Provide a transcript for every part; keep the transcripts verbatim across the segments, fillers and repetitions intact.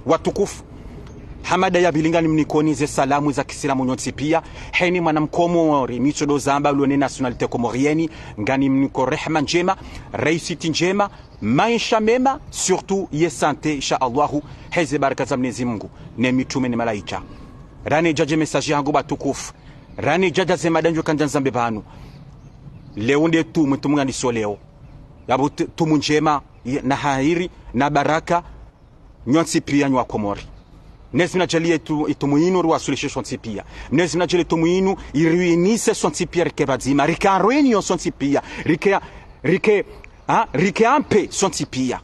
Watukufu, hamada ya pvili nganimnikoni ze salamu za kisilamu nyontsi pia. Heni mwana mkomori, mi tsodo zamba lone nationalité comorienne, nganimniko rehema ndjema, réussite ndjema, maisha mema, surtout ye santé, insha Allahu, heze baraka za Mwenyezi Mungu, ne mitume ne malaika. Rane djadje message yangu watukufu. Rane djadja ze mada ndjo kandja nizambe pvanu. Leo nde tumu, tumu ngandiso leo. Yapvo tu-, tumu ndjema, ye-, na hairi, na baraka, nyontsi pia nyi Wakomori. Mwenyezi Mungu nadjaaliye tu-, itumu inu riwaswilishe sontsi pia. Mwenyezi Mungu nadjaaliye itumu inu iriunise sontsi pia rike pvadzima. Rike en réunion sontsi pia. Rike, rike, ha, rike en paix sontsi pia.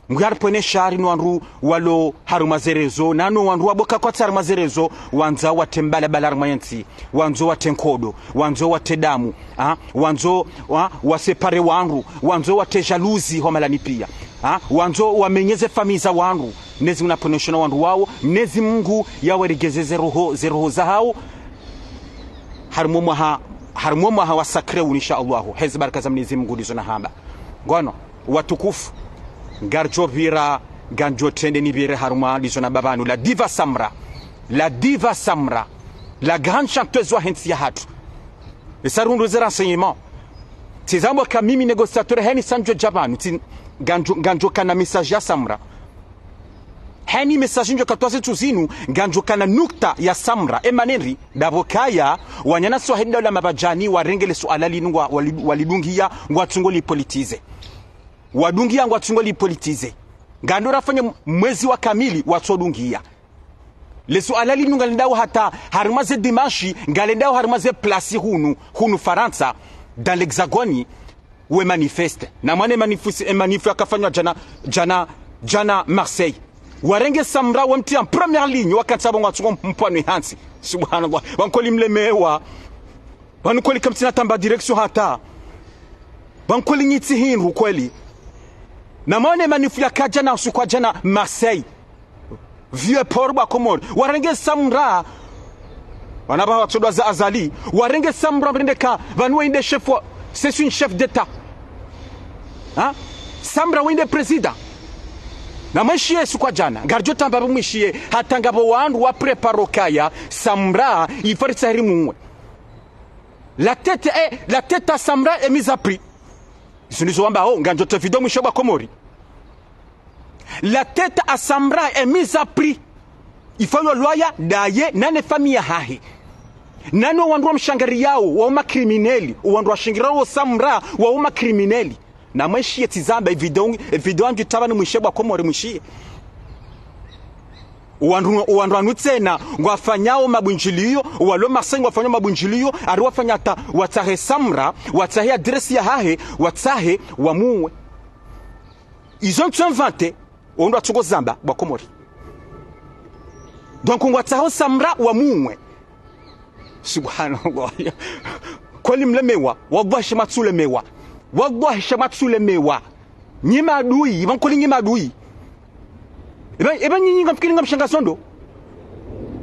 Mngu yaripvwene shari no wandru walo harumwa ze réseaux, na no wandru wapvo ka kwatsi harumwa ze réseaux, wandzao watrembe balabala harumwa yentsi, wandzao watrembe nkodo, wandzao watrembe damu, ha? Wandzao, ha? Wasépare wandru, wandzao watrembe jalousie ho mahalani pia, ha? Wandzao wamenyeze famille za wandru. Mwenyezi Mungu napvwene shari no wandru wao, Mwenyezi Mungu yawaregezeze roho, ze roho zahao, harumwa mwaha, harumwa mwaha wa sacré unu, insha Allahu. Heze baraka za Mwenyezi Mungu ndizo nahamba. Ngono, watukufu, ngaridjo pvira, ngandjo trende nipvire harumwa ndizo namba pvanu. La diva Samra. La diva Samra. La grande chanteuse wa hentsi yahatru. Esa rihundru ze renseignements. Tsizambo ka mimi négociateur heni sa ndjo dja pvanu. Tsi, ngandjo, ngandjo kana message ya Samra. Heni message ndjo katwa ze ntsu zinu, ngandjo kana nukta ya Samra. Emana ndri, ndapvo kaya, wananyasi wahe daula mapvadjani, warenge le suala linu ngwa, wali-, walidungiya, ngwatsungo lipolitiser. Wadungiya ngwatsungo lipolitiser. Ngando rafanya mwezi wa kamili, watsodungiya. Le suala linu ngalendao hata, harumwa ze démarches, ngalendao harumwa ze places hunu, hunu Farantsa, dans l'Hexagone, we manifeste. Na mwana manifeste, e manif yakafanywa djana, djana, djana Marseille. Warenge Samra wamtriya en première ligne, wakantsi apvo ngwatsungo mpvanu hantsi. Subhanallah. Pvanu kweli mlemewa. Pvanu kweli kamtsina tamba direction hata. Pvanu kweli nyi tsi hindru kweli. Na mwana manif yakadja na usiku wa djana Marseille. Vieux-Port wa Komori. Warenge Samra. Wana pvaha watsodwa za Azali. Warenge Samra mrende ka. Pvanu wende chef wa, c'est une chef d'État. Ha? Samra wende président. Na mwishiye usiku wa djana. Ngaridjo tamba pvo mwishiye. Hata ngapvo wandru wa préparer kaya. Samra, il faut ritsahe rimuwe. La tête est, la tête à Samra est mise à prix. Izo ndizo wambao, ngandjo te vidéo mwishiye wa Komori. La tête à Samra est mise à prix. Il faut yo loyer, daye, nane famille yahahe. Nane wandru wamshangariyao, wao ma criminels, wandru washangiriyao Samra, wao ma criminels. Na mwishiye tsizamba, e vidéo, e vidéo ndjo tamba ni mwishiye wa Komori mwishiye. Wandru, wandru wanu tsena, ngwafanyao mabundjiliyo, walo Marseille ngwafanyao mabundjiliyo, ari wafanya hata, watsahe Samra, watsahe adresse yahahe, watsahe wamuwe. Ils ont tout inventé, wandru watsungo zamba, wa Komori. Donc, ngwatsaho Samra wamuwe. Subhanallah. Kweli mlemewa, wallahi sha mwatsulemewa. Wallahi sha mwatsulemewa. Nyi maadui, pvanu kweli nyi maadui. Eba, eba nyinyi ngamfikiri ngamshangazo ndo.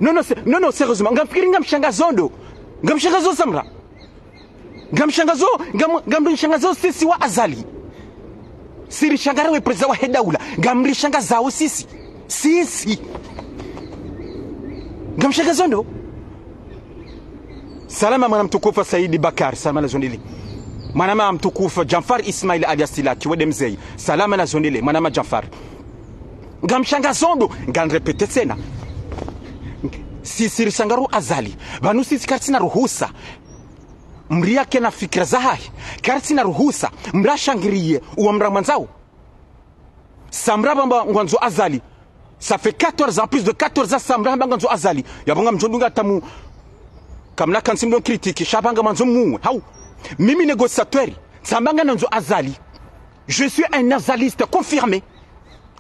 Non, non, c'est, non, non, sérieusement, ngamfikiri ngamshangazo ndo. Ngamshangazo Samra. Ngamshangazo, ngam-, ngamrishangazo sisi wa Azali. Si rishangara we président wahe daula. Ngamrishangazao sisi. Sisi. Ngamshangazo ndo. Salama mwana mtukufu Saidi Bakar, salama na zondele. Mwana ma mtukufu Janfar Ismail alias Tilaki, wende mzeyi. Salama na zondele, mwana ma Janfar. Ngamshangazo ndo, nganirépéter tsena. Sisi rishangaro Azali. Pvanu sisi karitsina ruhusa. Mdru yake na fikira zahahe. Karitsina ruhusa. Mdru ashangiriye, uwa mdru mwandzao. Samra hamba ngwandzo Azali. Ça fait quatorze ans, plus de quatorze ans, Samra hamba ngwandzo Azali. Yapvo ngamdjo dunga tamu. Kamna kantsi mdru critiquer, sha hamba ngamwandzo muwe. Hau. Mimi négociateur. Tsamba ngandzo Azali. Je suis un azaliste confirmé.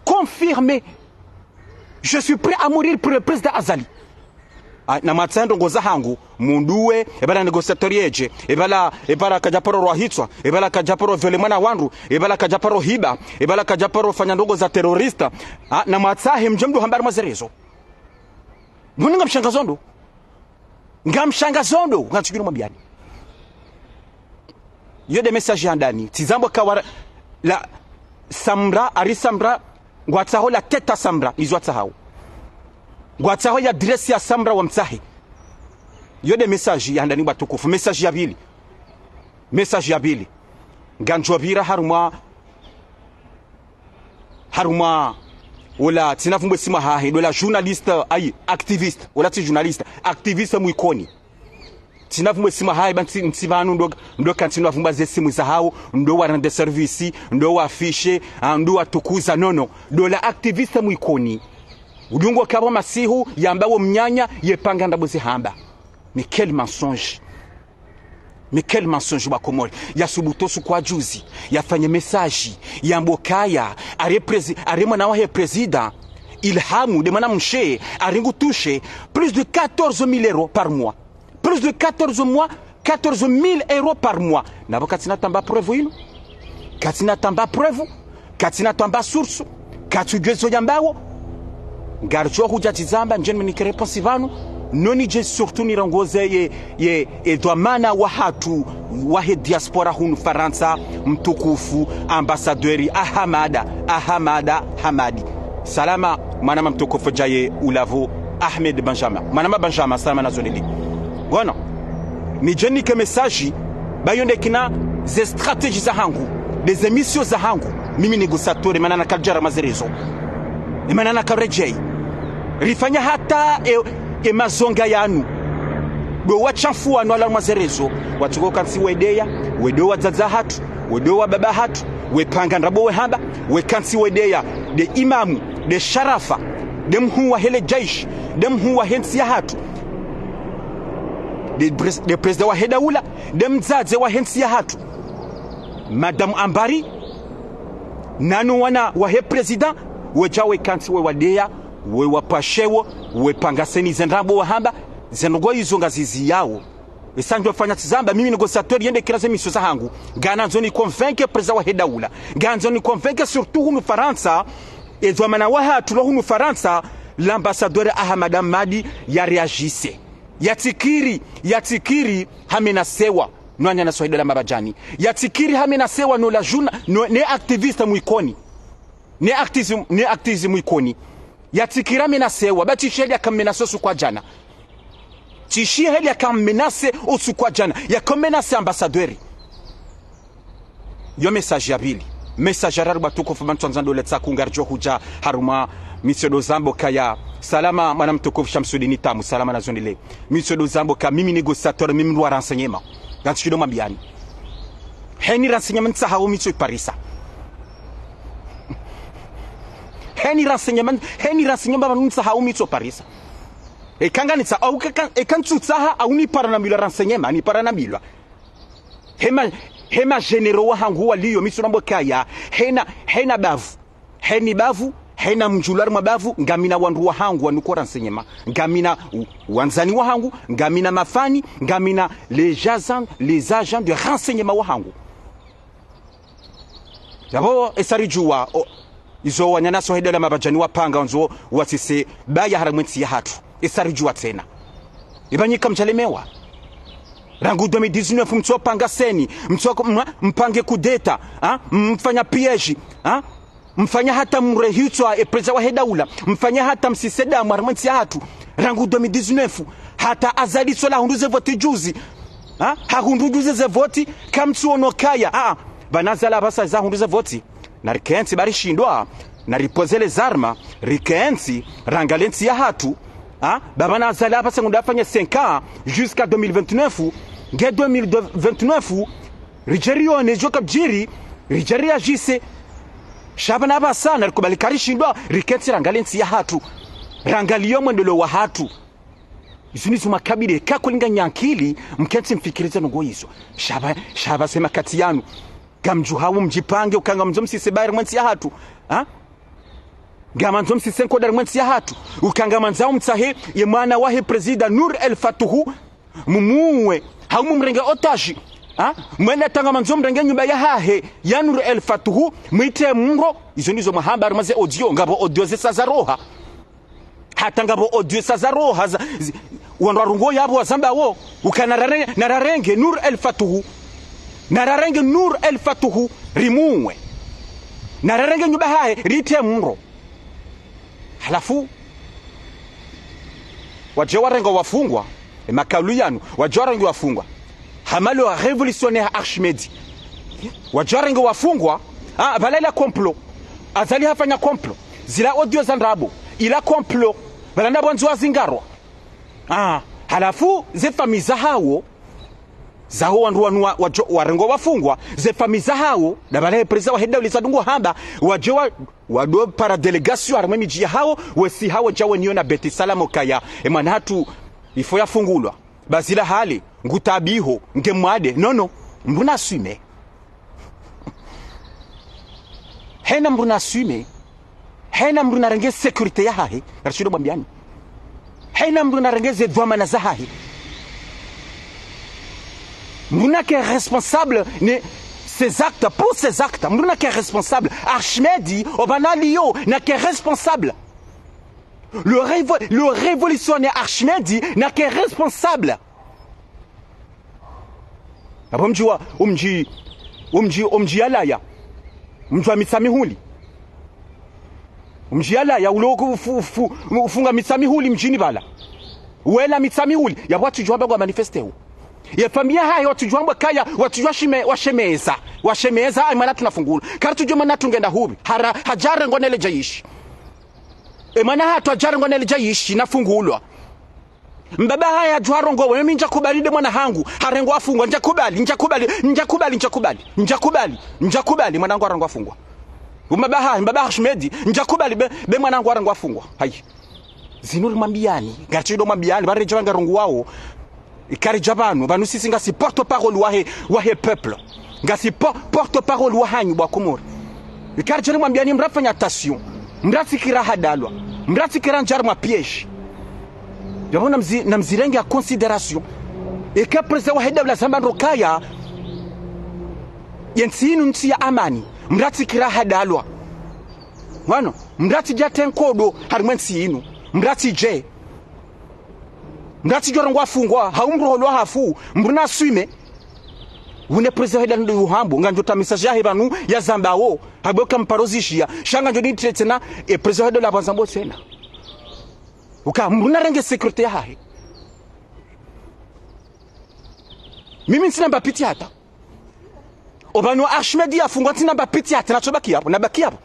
Confirmé. Je suis prêt à mourir pour le président Azali. Ah, na mwatsahe ndrongo zahangu, mundru we, eba la négociateur yedje, eba la, eba la kadjaparo rwahitswa, eba la kadjaparo viole mwana wandru, eba la kadjaparo hiba, eba la kadjaparo fanya ndrongo za terroriste. Ah, na mwatsahe mdje mdru hamba harumwa ze réseaux. Mimi ngamshangazo ndo. Ngamshangazo ndo, ngamtsikiri mwambiani. Iyo nde message ya ndani. Tsizambo kawara, la, Samra, ari Samra, ngwatsaho la tête à Samra, izo watsahao. Ngwatsaho ye adresse ya Samra wamtsahe. Yo nde message ya handani watukufu. Message ya pvili. Message ya pvili. Ngandjo pvira harumwa, harumwa, ola, tsina pvumbwe simu hahe, ndola journaliste, ayi, activiste, ola tsi journaliste, activiste mwikoni. Tsina pvumbwe simu hahe, ba ntsi, ntsi pvanu ndo, ndo kantsi no pvumbwa ze simu zahawo, ndo wa rendre service, ndo wa afficher, ah, ndo watukuza, non, non. Ndola activiste mwikoni. Udungo kapvo masihu, yamba wo mnyanya, yepanga ndrabo zihamba. Mais quel mensonge. Mais quel mensonge wa Komori. Yasubutu usiku wa juzi, yafanye message, yambe ukaya, are prési-, are mwana wahe président, Ilhamu, nde mwana mshe, ari ngu toucher plus de quatorze mille euros par mois. Plus de quatorze mois, quatorze mille euros par mois. Na pvo katsina tamba preuve inu. Katsina tamba preuve. Katsina tamba source. Katsudjuwa zo yambawo. Ngaridjo hudja tsi zamba, ndjeni mnike réponse pvanu. No nidje surtout nirongoze ye, ye, ye dhwamana wahatru wahe diaspora hunu Farantsa, mtukufu ambassadeur Ahamada, Ahamada Hamadi. Salama, mwanama mtukufu djaye ulapvo Ahmed Benjamin. Mwanama Benjamin, salama na zo nili. Ngono. Nidje nike message, ba yo nde kina ze stratégie zahangu, nde ze mission zahangu. Mimi négociateur, mana nakadjara ma ze réseaux. Mana nakaredjei. Rifanya hata e, e mazonga yanu. Ndo washamfu wanu wala ma ze réseaux. Watsuko kantsi wedeya, wede wadzadze hatru, wede wababa hatru, wepanga ndrabo wehamba, wekantsi wedeya, nde imamu, nde sharafa, nde mhuu wahe le jaish, nde mhuu wahe ntsi yahatru, nde pres-, nde président wahe daula, nde mdzadze wahe ntsi yahatru. Madame Ambari, nanu wana wahe président, wedja wekantsi wewadeya, wewapvashewo, wepanga seni ze ndrabo wahamba, ze ndrongo izo ngaziziyawo. Esa ndjo fanya tsi zamba, mimi négociateur yende kira ze mission zahangu. Ngandzo ni convaincre président wahe daula. Ngandzo ni convaincre surtout hunu Farantsa, e dhwamana wahatru lo hunu Farantsa, l'ambassadeur Ahamada Hamadi ya réagisse. Yatsikiri, yatsikiri, hamenasewa, no wananyasi wahe daula Mabadjani. Yatsikiri hamenasewa no la journa-, no, ne activiste mwikoni. Ne activisme, ne activisme mwikoni. Yatsikiri hamenasewa, ba tsi sheli yakamenase usiku wa djana. Tsi sheli yakamenase usiku wa djana. Yakamenase ambassadeur. Yo message ya pvili. Message ya raru watukufu, ba ntswandza ndole tsaku ngaridjo hudja harumwa mission ndo zamba ukaya. Salama, mwana mtukufu Shamsudini Tamu, salama na zo nili. Mission ndo zamba uka, mimi négociateur, mimi ndo wa renseignement. Ngantsi shindo mwambiani. Heni renseignement ntsaha umitso iparisa. Heni renseignement, heni renseignement ba ntsaha umitso parisa. Eka nganitsa, au eka, eka ntsutsaha, au nipara nambilwa renseignement, nipara nambilwa. Hema, hema généraux wahangu waliyo, mi tsu namba ukaya, hena, hena bavu. Heni bavu, hena mdjulwari mwa bavu, ngamina wandru wahangu wanuko renseignement. Ngamina u-, wandzani wahangu, ngamina mafani, ngamina les agents, les agents de renseignement wahangu. Yapvo, esa ridjuwa, o, izo wananyasi wahe daula Mabadjani wapanga wandzo watsise baya harumwa entsi yahatru. Esa ridjuwa tsena. Iba nyi kamdjalemewa. Rangu deux mille dix-neuf mtsopanga seni, mtso-, mwa-, mpange kudeta, ha? Mfanya piège, ha? Mfanya hata mrehitswa e président wahe daula, mfanya hata msise damu harumwa entsi yahatru. Rangu deux mille dix-neuf, hata Azali tsola hundru ze voti juzi. Ha? Hahundru juzi ze voti, kamtsuono kaya. Ah, pvanu Azali apvasa za hundru ze voti. Narikentsi ba rishindwa, naripoze les armes, rikentsi, rangalie entsi yahatru. Ha? Ba pvanu Azali apvasa ngudjo fanya cinq ans, jusqu'à deux mille vingt-neuf, nge deux mille vingt-neuf, ridje rione djo kabdjiri, ridje réagisse. Sha pvanu apvasa, narikubali ka rishindwa, rikentsi rangalie entsi yahatru. Rangalie omwendeleo wahatru. Izo nizo makabila, kakulinga nyankili, mkentsi mfikirize ndrongo izo. Sha pva, sha pvasa emakati yanu. Ngamdjuhao mdjipange, uka ngamwandzo msise baya harumwa entsi yahatru. Ha? Ngamwandzo msise nkodo harumwa entsi yahatru. Uka ngamwandzo mtsahe, ye mwana wahe président Nour El Fath. Mumuwe, hau mumrenge otage. Ha? Mwende hata ngamwandzo mrenge nyumba yahahe, ya Nour El Fath, mwite mro, izo nizo mwahamba harumwa ze audio, ngapvo audio zesa zaroha. Hata ngapvo audio zesa zaroha, za, zi-, wandru warungo yapvo wazamba wo, uka narare-, nararenge Nour El Fath. Nararenge Nour El Fath, rimuwe. Nararenge nyumba yahahe, rite mro. Halafu, Wadje warenge wafungwa, e makalu yanu, wadje warenge wafungwa. Hama le révolutionnaire Archimède. Wadje warenge wafungwa, ah, pvala ila complot. Azali hafanya complot. Zila audio za ndrabo, ila complot. Pvala ndrabo ndzo wazingarwa. Ah, halafu ze famille zahawo, zaho wandru wanu wa, wadjo, warengwa wafungwa, ze famille zahawo, nda pvala he président wahe daula tsi adungo hamba, wadje wa, wado para délégation harimwa emidji yahawo, wesi hawo djawe niyo na Beit Salam okaya. E mwana hatru, il faut yafungulwa. Ba zila hale, ngutabiho, nge mwade. Non, non, mndru na assume. Hena mndru na assume. Hena mndru na renge sécurité yahahe. Ngarishindo mwambiani. Hena mndru na renge ze dhwamana zahahe. Mndru na ke responsable ne ses actes, pour ses actes. Mndru na ke responsable. Archimède, opvanu aliyo, na ke responsable. Le révo-, le révolutionnaire Archimède na ke responsable. Apvo mdji wa, omdji, omdji, omdji yalaya. Mdji wa Mitsamihuli. Omdji yalaya, ulo ufu-, ufu-, ufunga Mitsamihuli mdjini pvala. Wela Mitsamihuli, yapvo watsudjuwa hamba ngwa manifesté wo. Ye famille yahahe watsudjuwa hamba kaya, watsudjuwa shime-, washemeza. Washemeza, e mwana hatru nafungulwa. Karitsudjuwa mwana hatru ngenda hupvi. Hara, hadja harengwa nele djeshi. E mwana hatru hadja harengwa nele djeshi, nafungulwa. Mbaba hahe hadjuwa harongowa, mimi ndjakubali nde mwana hangu, harengwa hafungwa, ndjakubali, ndjakubali, ndjakubali, ndjakubali, ndjakubali, ndjakubali, mwana hangu harengwa hafungwa. Mbaba hahe, mbaba Archimède, ndjakubali, be, be mwana hangu harengwa hafungwa. Hayi. Zinu rimwambiani, ngarishindo mwambiani, pvale dja pvanu ngarongowawo, ikao ridja pvanu, pvanu sisi ngasi porte-parole wahe, wahe peuple. Ngasi po-, porte-parole wahanyu bo Wakomori. Ikao ridja rimwambiani mrafanye attention. Mratsikira hadalwa. Mratsikira ndjia harimwa piège. Yapvo namzi-, namzirenge en considération. Eka président wahe daula zamba ndo kaya, yentsi inu ntsi ya amani. Mratsikira hadalwa. Wanu, mratsidja tenkodo harimwa entsi inu. Mratsidje. Mndru atsidjo rengwa afungwa, hau mndru holwa hafu, mndru na assume. Wune président heda ndo uhambo, ngandjo ta message yahe pvanu yazambawo, habo ka mparo zishiya, sha ngandjo ni traité na, e président heda la pvanu zambo tsena. Uka, mndru na renge sécurité yahahe. Mimi ntsina mbapvi hata. Opvanu Archimède yafungwa ntsina mbapvi hata, natso baki yapvo, na baki yapvo.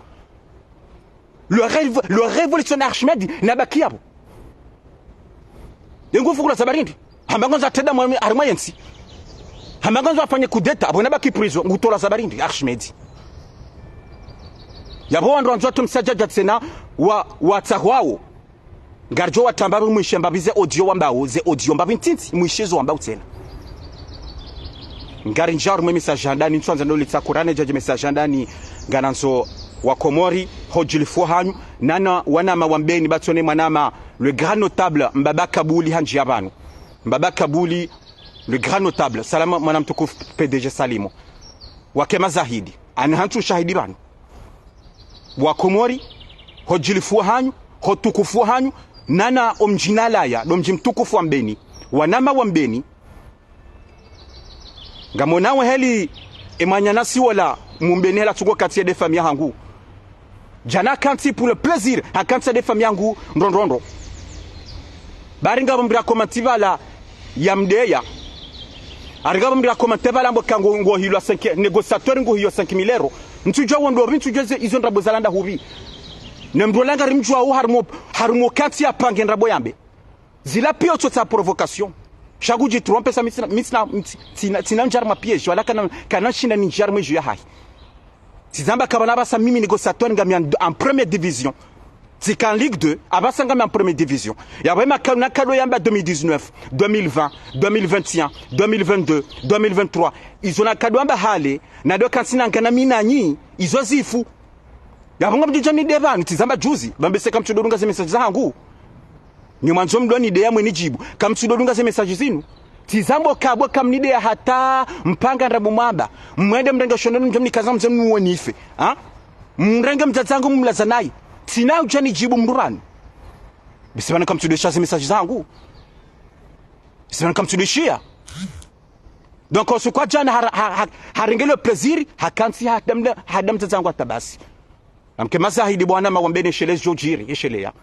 Le révo-, le révolutionnaire Archimède, na baki yapvo. Ye ngu fungulwa za barindi. Hamba ngwandzo atrende mwa, harimwa yentsi. Hamba ngwandzo afanye coup d'État, apvo na baki prison, ngu tolwa za barindi, Archimède. Yapvo wandru wandzo watowe msadjadja tsena wa, watsahwawo. Ngaridjo watamba pvo mwishe mbapvi ze audio wambawo, ze audio mbapvi ntiti, mwishe zo wambawo tsena. Ngari ndjia harumwa e message handani, ntsuandza ndo litsakurane djadje message handani, nganandzo Wakomori, hodjilifu hanyu, nana wanama wa Mbeni, batsone mwanama, le grand notable, Mbaba Kabuli handjia pvanu. Mbaba Kabuli, le grand notable, salama mwana mtukufu P D G Salimu. Wake mazahidi, ani hantsu shahidi pvanu. Wakomori, hodjilifu hanyu, hotukufu hanyu, nana omdji nalaya, ndo mdji mtukufu wa Mbeni, wanama wa Mbeni, ngamonawo heli emwananyasi wola mu Mbeni hela tsuko kati ya de famille hangu. Djana kantsi pour le plaisir, hakantsi ya de famille hangu, ndrondrondro. Bari ngapvo mndru ya commenté pvala ya mdeya. Hari ngapvo mndru ya commenté pvala mbo ka ngo, ngo hilwa cinq, négociateur ngo hiyo cinq mille euros. Ntsudjuwa wo ndo pvi, ntsudjuwa ze, izo ndrabo zalanda hupvi. Ne mndru ola ngarimdjuwa wo harumwa, harumwa kantsi ya pange ndrabo yambe. Zila piya utso tsa provocation. Sha kudji tromper sa mi tsina, mi tsina, mi tsi-, tsina, tsina ndjia harimwa piège, wala kana, kana shinda ni ndjia harimwa dju yahahe. Tsizamba ka pvanu apvasa mimi négociateur ngami en, en première division. Tsika en Ligue deux, apvasa ngami en première division. Yapvo ema kado na kado yamba deux mille dix-neuf, deux mille vingt, deux mille vingt et un, deux mille vingt-deux, deux mille vingt-trois. Izo na kado amba hale, na do kantsi na ngana mi nanyi, izo zifu. Yapvo ngamdjo dja ni de pvanu, tsizamba juzi, pvambe se kamtsudo dunga ze message zahangu. Nyi mwandzo mdo ni de ya mwe ni djibu. Kamtsudo dunga ze message zinu. Tsizamba ka bo kamni de ya hata mpanga ndrabo mwamba. Mwende mrenge shondoni mdjo mnikaza mze muone ife. Ha? Mrenge mdzadze hangu mlaza nayi. Tsina udja ni djibu mndru pvanu. Bisi pvanu kamtsudo shiya ze message zahangu. Bisi pvanu kamtsudo shiya. Donc, osuku wa djana har-, har-, har-, harenge le plaisir, hakantsi hada mle, hada mdzadze hangu hata basi. Namke mazahidi bo wanama wa Mbeni eshelea zidjo djiri, eshelea.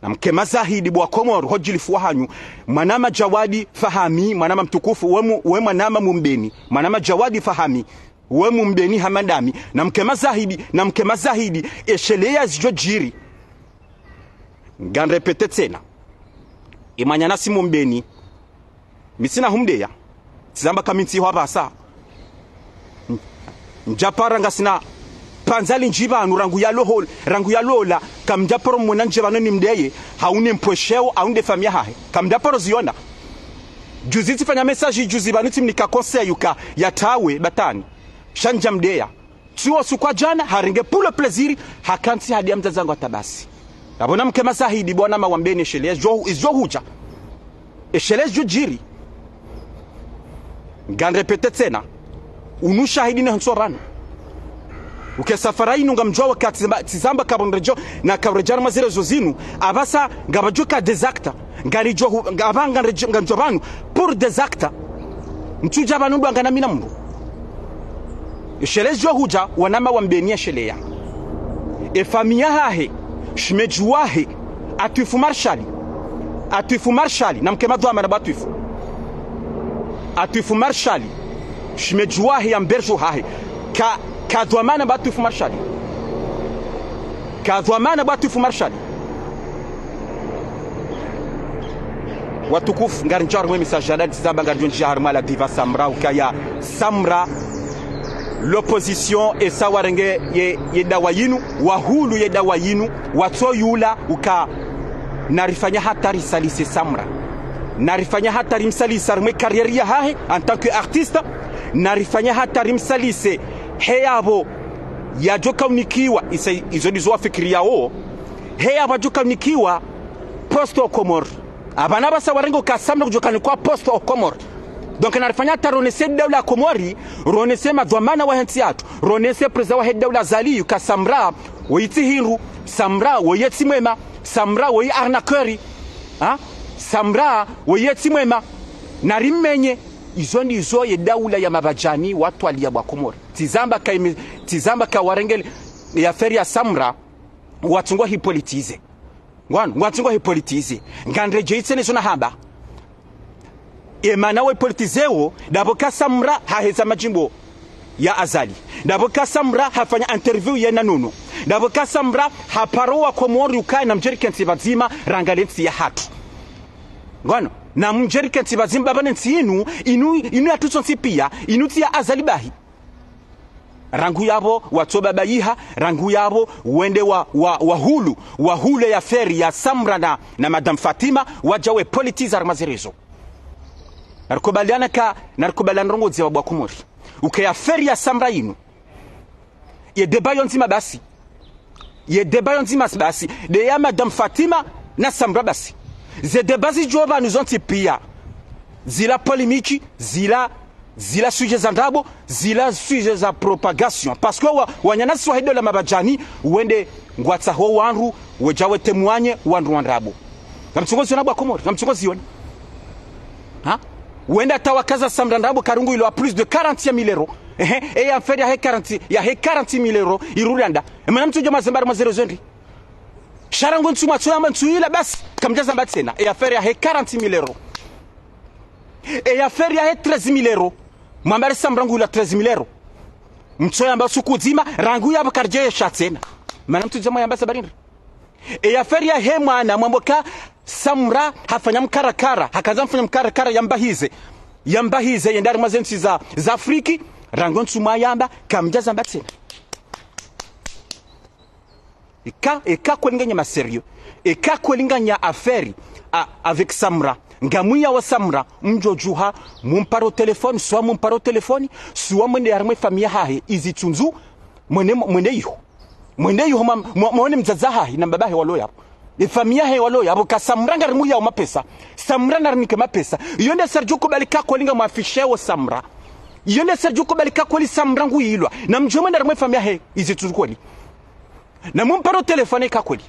Namke mazahidi bo wa Komori, ho djilifu wahanyu. Mwanama Djawadi Fahami, mwanama mtukufu, we mu-, we mwanama Mumbeni. Mwanama Djawadi Fahami, we Mumbeni hama ndami. Namke mazahidi, namke mazahidi, e sheleya zidjo djiri. Ngamrépété tsena. E mwananyasi Mumbeni. Mi tsina humdeya. Tsizamba ka mi ntsi hwa pvasa. Ndjapara ngasina pvandza lindji pvanu rangu yaloho-, rangu yalola, kamdjaparo mwona ndje pvanu nimdeye, hau nimpvwesheo, hau nde famiyi yahahe. Kamdjaparo ziona. Juzi tsifanya message, juzi pvanu tsimnika conseil uka yatawe batwani. Sha ndjamdeya. Tsi wo usiku wa djana, harenge pour le plaisir, hakantsi hadeya mdzadze wangu hata basi. Yapvo namke mazahidi bo wanama wa Mbeni, e sheleya zidjo, zidjo hudja. E sheleya zidjo djiri. Ngamrépété tsena. Unu shahidi ne hantsi wa pvanu. Uke safari inu ngamdjuwa wakati tsizamba, tsizamba kabonrejo, na kabonrejo harumwa ze réseaux zinu. Apvasa ngapvadjo ka des actes. Ngaridjo hu-, ngapva ngaridjo, ngamdjo pvanu. Pour des actes. Ntsudja pvanu ndo angana mi na mndru. E sheleya zidjo hudja, wanama wa Mbeni, e sheleya. E famiyi yahahe, shemedji wahe, Atwifu Marshal. Atwifu Marshal, namke madhwamana bo Atwifu. Atwifu Marshal, shemedji wahe ya mberjo hahe. Ka, ka dhwamana bo Atwifu Marshal. Ka dhwamana bo Atwifu Marshal. Watukufu, ngarindjia harumwa e message ya dadi tsizamba ngaridjo ndjia harumwa la diva Samra, ukaya Samra, l'opposition, esa warenge ye, ye dawa yinu, wahulu ye dawa yinu, watso yula, uka narifanya hata risalise Samra. Narifanya hata rimsalisa harumwa e carrière yahahe, en tant que artiste, narifanya hata rimsalise, he yapvo, yadjo kaunikiwa, isa, izo ndizo wafikiriyao, he yapvo yadjo kaunikiwa poste o Komori. Apvanu apvasa warenge uka Samra kudjo kanikwa poste o Komori. Donc, narifanya hata ronese daula ya Komori, ronese madhwamana wahe ntsi yatru, ronese président wahe daula Azali, uka Samra, woyi tsi hindru, Samra, woyi tsi mwema, Samra, woyi arnaqueur, ha? Samra, woyi tsi mwema, narimenye, izo ndizo ye daula ya mabadjani watwaliya bo wa Komori. Tsizamba ka ime-, tsizamba ka warenge ye affaire ya Samra, watsungo hipolitiser. Ngwanu, ngwatsungo hipolitiser. Ngamredjeyi tsena izo nahamba. E mana wahipolitiser wo, ndapvo ka Samra haheza madjimbo ya Azali. Ndapvo ka Samra hafanya interview yena Nono. Ndapvo ka Samra haparo wa Komori ukaya namdjerike ntsi pvadzima, rangaliye ntsi yahatru. Ngwanu, namdjerike ntsi pvadzima, baba ne ntsi inu, inu, inu yatru sontsi piya, inu tsi ya Azali bahi. Rangu yapvo watso babayiha, rangu yapvo wende wa, wa, wahulu, wahule ye affaire ya Samra na, na Madame Fatima, wadja wahipolitiser harumwa ze réseaux. Narikubaliane ka, narikubaliane ndrongoo zipvwa bo wa Komori. Uka ye affaire ya Samra inu. Ye débat yo ndzima basi. Ye débat yo ndzima basi. Nde ya Madame Fatima na Samra basi. Ze débat zidjo pvanu zontsi piya. Zila polémique, zila, zila sujet za ndrabo, zila sujet za propagation. Parce que wa, wananyasi wahe daula mabadjani, wende ngwatsaho wandru, wedja wetemwanye wandru wa ndrabo. Ngamtsungo ziona bo wa Komori, ngamtsungo ziona. Ha? Wende hata wakaza Samra ndrabo karungu ilo à plus de quarante mille euros. Ehe, e ye affaire yahe quarante, yahe quarante mille euros, iruranda. E mana mtsudja mazemba harumwa ze réseaux ndri. Sha rangu ntsu mwatso yamba ntsu yila basi, kamdja zamba tsena. E ye affaire yahe quarante mille euros. E ye affaire yahe treize mille euros. Mwamba le Samra ngu yila treize mille euros. Mtso yamba suku dzima, rangu yapvo karidje yesha tsena. Mana mtsudja mwayamba sababu ndri. E ye affaire yahe mwana mwambo ka Samra hafanya mkarakara, hakandza mfanya mkarakara yambahize. Yambahize, yende harumwa ze ntsi za, za Afriki, rangu ntsu mwayamba, kamdja zamba tsena. Eka, eka kweli nganya ma sérieux. Eka kweli nganya affaire, a, avec Samra. Ngamwiya wa Samra, mdjo djuha, mumparo téléphone, swa mumparo téléphone, swa mwende harumwa e famiyi yahahe, izi tsundzu, mwende, mwende iho. Mwende iho mwa, mwa, mwone mdzadze hahe na mbaba hahe walo yapvo. E famiyi yahe walo yapvo ka Samra ngarimwiyawo mapesa. Samra narinike mapesa. Iyo nde serdjo kubali ka kweli ngamwafisheo Samra. Iyo nde serdjo kubali ka kweli Samra nguyilwa. Na mdjo mwende harumwa e famiyi yahe izi tsundzu kweli. Na mumparo téléphone ka kweli.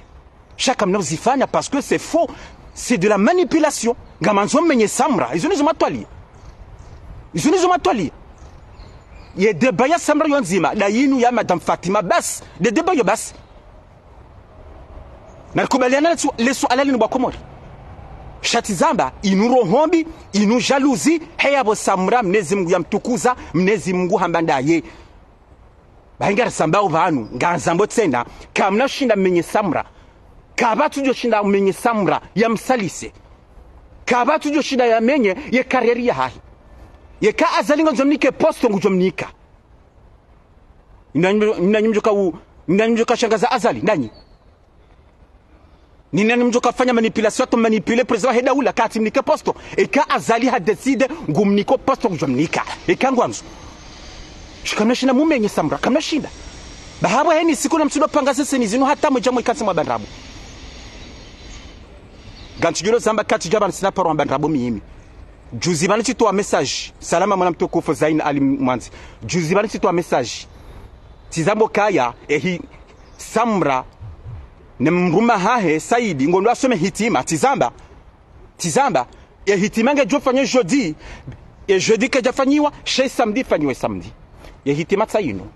Sha kamna uzifanya parce que c'est faux. C'est de la manipulation. Ngamandzo mmenye Samra. Izo ndizo mwatwaliya. Izo ndizo mwatwaliya. Ye débat ya Samra yo ndzima, nda yinu ya Madame Fatima basi. Nde débat yo basi. Narikubaliana le su-, le suala linu bo Wakomori. Sha tsi zamba, inu roho mbi, inu jalousie, he yapvo Samra, Mnyezi Mungu yamtukuza, Mnyezi Mungu hamba ndaye. Bahi ngarizambao pvanu, ngarizambo tsena, kamna shinda mmenye Samra. Kapvatsu djo shinda mmenye Samra, yamsalise. Kapvatsu djo shinda yamenye, ye carrière yahahe. Yeka Azali ngudjo mnike poste ngudjo mnika. Ndanyi, ndanyi mdjoka u, ndanyi mdjoka shangaza Azali, ndanyi. Ni nani mdjoka fanya manipulation, hata manipuler président wahe daula, katsi mnike poste. Eka Azali ha décider, ngumniko poste ngudjo mnika. Eka ngwandzo. Sha kamna shinda mumenye Samra, kamna shinda. Bahi pvo heni siku na mtsudo panga ze scène zinu hata mwedja mwekantsi mwa bandrabo. Ngantsi djolo zamba katsi djaba ntsina paro mwa bandrabo mimi. Juzi pvanu tsitowa message. Salama mwana mtukufu Zain Ali Mwandzi. Juzi pvanu tsitowa message. Tsi zambo kaya, ehi, Samra, ne mdrume wahahe, Saidi, ngondo asome hitima, tsi zamba. Tsi zamba, ye hitima ngedjo fanywa jeudi, ye jeudi kedja fanyiwa, she samedi fanyiwe samedi. Ye hitima tsi inu.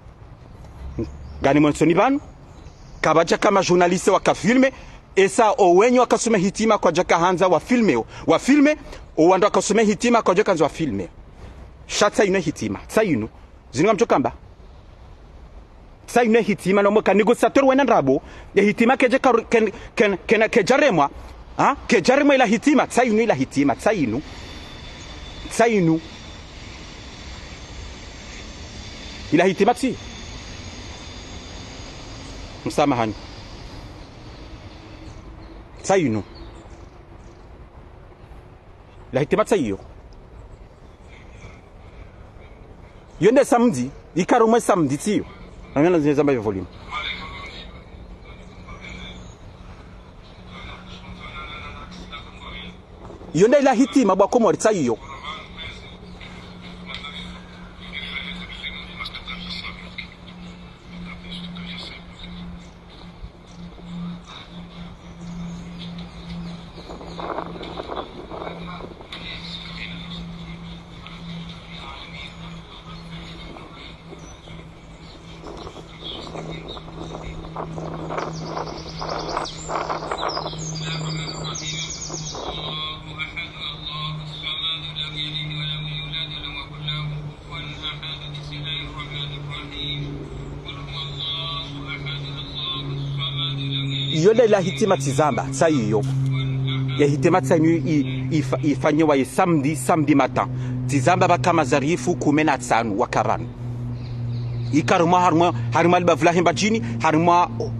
Ngani mwontsoni pvanu, kapvadjaka ma journaliste waka filmer, esa owenyi wakasome hitima kwadjaka handza wa filmer, wa filmer, owandru wakasome hitima kwadjaka handza wa filmer. Sha tsi inu hitima, tsi inu. Zinu ngamdjoka amba. Tsi inu hitima no mweka négociateur wena ndrabo. Ye hitima kedja ka, ken, ken, ken, kedja remwa. Ha? Kedja remwa ila hitima. Tsi inu ila hitima. Tsi inu. Tsi inu. Ila hitima tsi. Msamahani. Tsi inu. Ila hitima tsi iyo. Yo nde samedi, ikao rumwe samedi tsi iyo. Ngamina zine zamba yo volume. Yo nde ila hitima bo Wakomori tsi iyo. Iyo nde ila hitima tsi zamba, tsi iyo. Ye hitima tsi inu i, i, ifa, ifanyiwa ye samedi, samedi matin. Tsi zamba pvaka mazarifu kume na tsanu waka pvanu. Ikao rumwa harimwa, harimwa libavu lahe Mbadjini, harimwa o,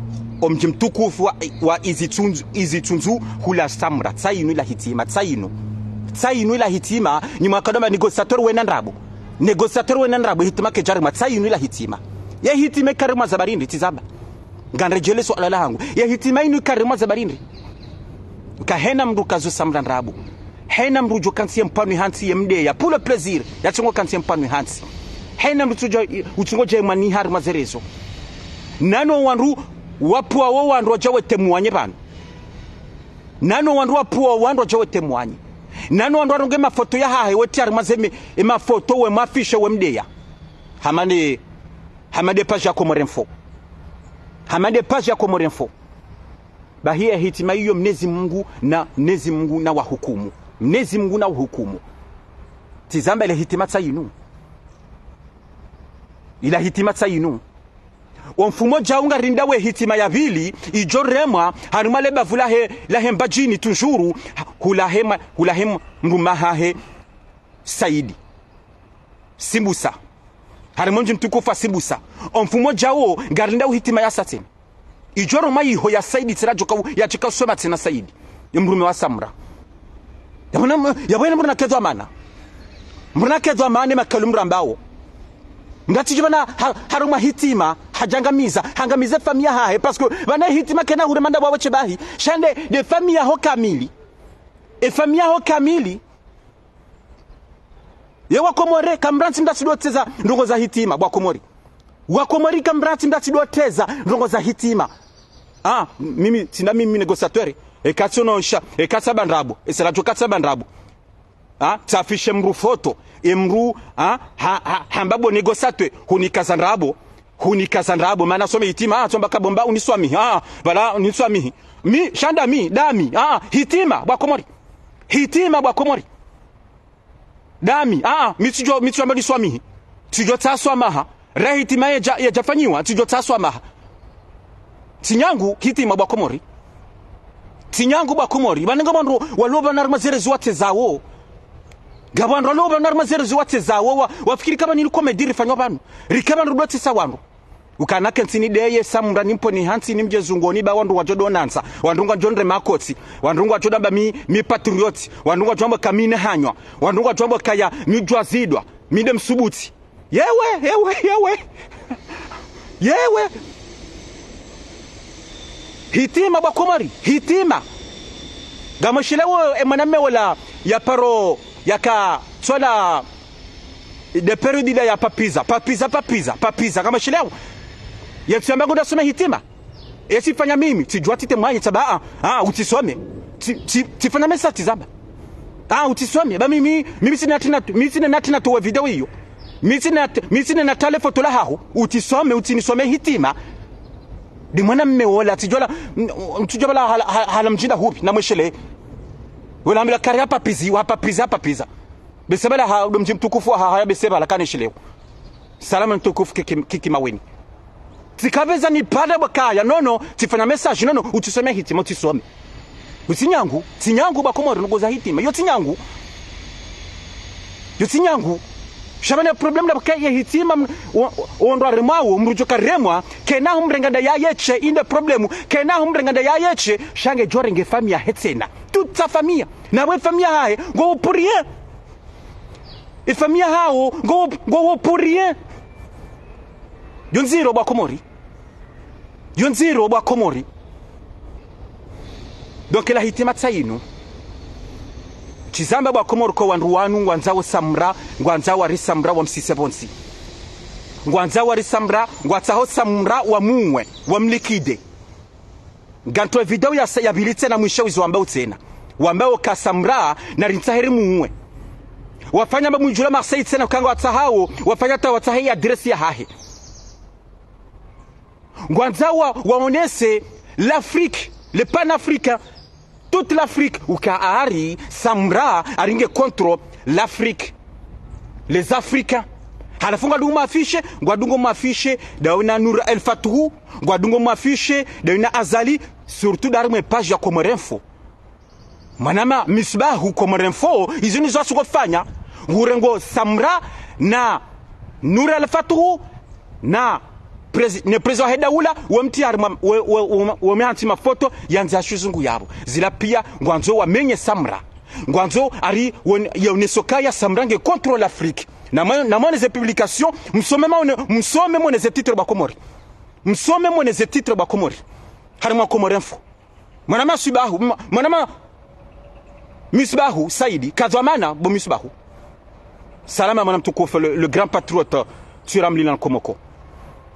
omdji mtukufu wa, wa Izitsundzu, Izitsundzu hula Samra. Tsi inu ila hitima, tsi inu. Tsi inu ila hitima, nyi mwakado amba négociateur wena ndrabo. Négociateur wena ndrabo, hitima kedja remwa, tsi inu ila hitima. Ye hitima ikao remwa za barindri, tsi zamba. Ngamredjele suala lahangu. Ye hitima inu ikao remwa za barindri. Ka hena mndru kazo Samra ndrabo. Hena mndru djo kantsi ye mpvanwe hantsi ye mdeya. Pour le plaisir. Yatsongo kantsi ye mpvanwe hantsi. Hena mndru tsudja, utsungo dje mwani harimwa ze réseaux. Nano wandru, wapvwa wo wandru wadja wete mwanye pvanu. Nano wandru wapvwa wo wandru wadja wete mwanye. Nano wandru waronge mafoto yahahe wete harimwa ze me, e mafoto we mafishe we mdeya. Hama nde, hama nde page ya Comores Info. Hama nde page ya Comores Info. Bahi ye hitima iyo Mnyezi Mungu na, Mnyezi Mungu na wahukumu. Mnyezi Mungu na wahukumu. Tsi zamba ila hitima tsi inu. Ila hitima tsi inu. Omfumo djau ngarindao ye hitima ya pvili, idjo remwa, harimwa lebavu lahe, lahe Mbadjini toujours, hula he ma, hula he mdrume wahahe Saidi. Simbusa. Harimwa mdji mtukufu wa Simbusa. Omfumo djau, ngarindao hitima ya sa tsena. Idjo romwa iho ya Saidi tsena djoka u, yadjika usoma tsena Saidi. Ye mdrume wa Samra. Yapvo na, yapvo na mdru na kedhwa mana. Mdru na kedhwa mana makalo mdru ambao. Ngatsidjo pvana ha, harumwa hitima, hadjangamiza, hangamize famiyi yahahe, parce que pvana hitima kena hure manda wawe tsebahi. Sha nde, nde famiyi yaho kamili. E famiyi yaho kamili. Ye Wakomori, kamrantsi mdatsi do teza ndrongo za hitima, bo Wakomori. Wakomori, kamrantsi mdatsi do teza ndrongo za hitima. Ah, mimi, tsi nda mimi négociateur. Eka tsi ono sha, eka tsi amba ndrabo. Esa ladjo eka tsi amba ndrabo. Ah, tsafishe mdru foto. E mdru, ah, ha, ha, hamba bo négociateur. Hunika za ndrabo. Hunika za ndrabo. Mana some hitima, ah, tsomba kabomba, uniswamihi. Ah, pvala, uniswamihi. Mi, sha ndami, ndami, ah, hitima, bo wakomori. Hitima, bo wakomori. Ndami, ah, ah, mi tsidjo, mi tsidjo amba niswamihi. Tsidjo tsaha swamaha. Ra hitima yedja, yedja fanyiwa, tsidjo tsaha swamaha. Tsi nyangu, hitima bo wakomori. Tsi nyangu bo wakomori. Pvanu ngapvo wandru walo pvanu harumwa zerezi watezao. Ngapvo wandru walo pvanu harumwa zerezi watezao. Wa, wafikiri kamba nili komedi rifanyao pvanu. Rike pvanu rudotesa wandru. Ukana kentsi nideye Samra nimpvone hantsi nimdje zungoni ba wandru ngwadjo donansa. Wandru ngwadjo nre makotsi. Wandru ngwadjo damba mi, mi patriote. Wandru ngwadjo amba ka mi nehanywa. Wandru ngwadjo amba kaya mi djwazidwa. Mi nde msubuti. Yewe, yewe, yewe. Yewe. Hitima bo wakomori, hitima. Ngamwishileo e mwanamme wola ya paro yaka tswala de période ila ya papiza, papiza, papiza, papiza. Ngamwishileo. Ye tsi yamba ngudjo some hitima. Esi fanya mimi, tsidjuwa tsite mwanyi tsamba, ah, ah, utsisome. Tsi, tsi, tsifanya message tsamba. Ah, utsisome. Ba mimi, mimi tsina tina, mi tsina na tina towe video iyo. Mi tsina, mi tsina na tale foto lahaho. Utsisome, utsinisome hitima. Ndi mwanamme wola, tsidjuwa la, m-, tsidjuwa la hala, hala, hala mdjinda hupvi, namwishile. Wola hambila kari hapapizi, hapapiza, hapapiza. Bese pvala ha, ndo mdji mtukufu ha, ha, bese pvala kanishileo. Salama mtukufu Kiki, Kiki Maweni. Tsikapveza nipvale bo kaya, non, non, tsifanya message, non, non, utsisome hitima, utsisome. Utsi nyangu, tsi nyangu bo wakomori, ndugu za hitima. Yo tsi nyangu. Yo tsi nyangu. Sha pvanu problème na bo kaya hitima, m-, o, o, ondro aremwao, mdru djo karemwa, kena humrenga nda ya yeshe, inde problème, kena humrenga nda ya yeshe, sha ngedjo renge famille yahe tsena. Toute sa famille. Na we famille yahahe, ngo pour rien. E famille yahawo, ngo, ngo pour rien. Yo ndziro bo wakomori. Yo ndziro bo wakomori. Donc la hitima tsi inu. Tsizamba bo wakomori ko wandru wanu, ngwandzao Samra, ngwandzao wari Samra wamsise pvontsi. Ngwandzao wari Samra, ngwatsaho Samra wamuwe, wamliquide. Nganto e video ya sa-, ya pvili tsena mwishe wizo wambao tsena. Wambao ka Samra na rintsahe rimuwe. Wafanya mba mwidjula Marseille tsena uka ngwatsahao, wafanya ta watsahe adresse yahahe. Ngwandzao wa, waonese l'Afrique, le panafricain, toute l'Afrique, uka ari, Samra, ari nge contre l'Afrique. Les Africains. Halafu ngwadungo ma affiche, ngwadungo ma affiche, ndawe na Nour El Fath, ngwadungo ma affiche, ndawe na Azali, surtout ndari mwe page ya Comores Info. Mwanama Misbahu Comores Info, izo nizo asuko fanya, ngurengo Samra na Nour El Fath, na prezi-, ne président wahe daula, wamtsi harimwa, we, we, we, wamhantsi mafoto, yandzi ya shizungu yapvo. Zila pia, ngwandzo wamenye Samra. Ngwandzo ari won-, yaoneso kaya Samra nge contre l'Afrique. Na mwe-, na mwone ze publication, msome maone, msome mwone ze titre bo wakomori. Msome mwone ze titre bo wakomori. Harimwa Comores Info. Mwanama Misbahu, mwa-, mwanama Misbahu Saidi, kadhwamana bo Misbahu. Salama mwana mtukufu, le, le grand patriote, Turamlina Komoko.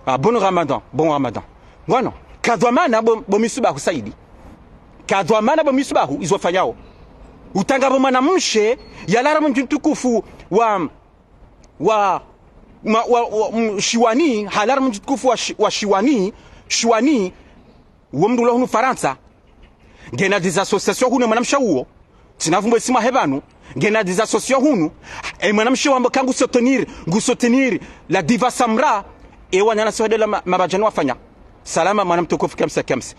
Ah, bon Ramadan, bon Ramadan. Ngwano, kadhwamana bo, bo Misbahu Saidi. Kadhwamana bo Misbahu, izo fanyao. Utanga bo mwanamshe, yalara mdji mtukufu wa, wa, ma, wa, wa, m-, Shiwani, halara mdji mtukufu wa Shi-, wa Shiwani, Shiwani, uwo mdru ula hunu Farantsa. Ngena des associations hunu mwanamshe uwo. Tsina vumbo isima he pvanu. Ngena des associations hunu. E mwanamshe wamba ka ngu soutenir, ngu soutenir la diva Samra. E wananya so he daula ma-, mabadjani wafanya. Salama mwana mtukufu Kamsa Kamsa.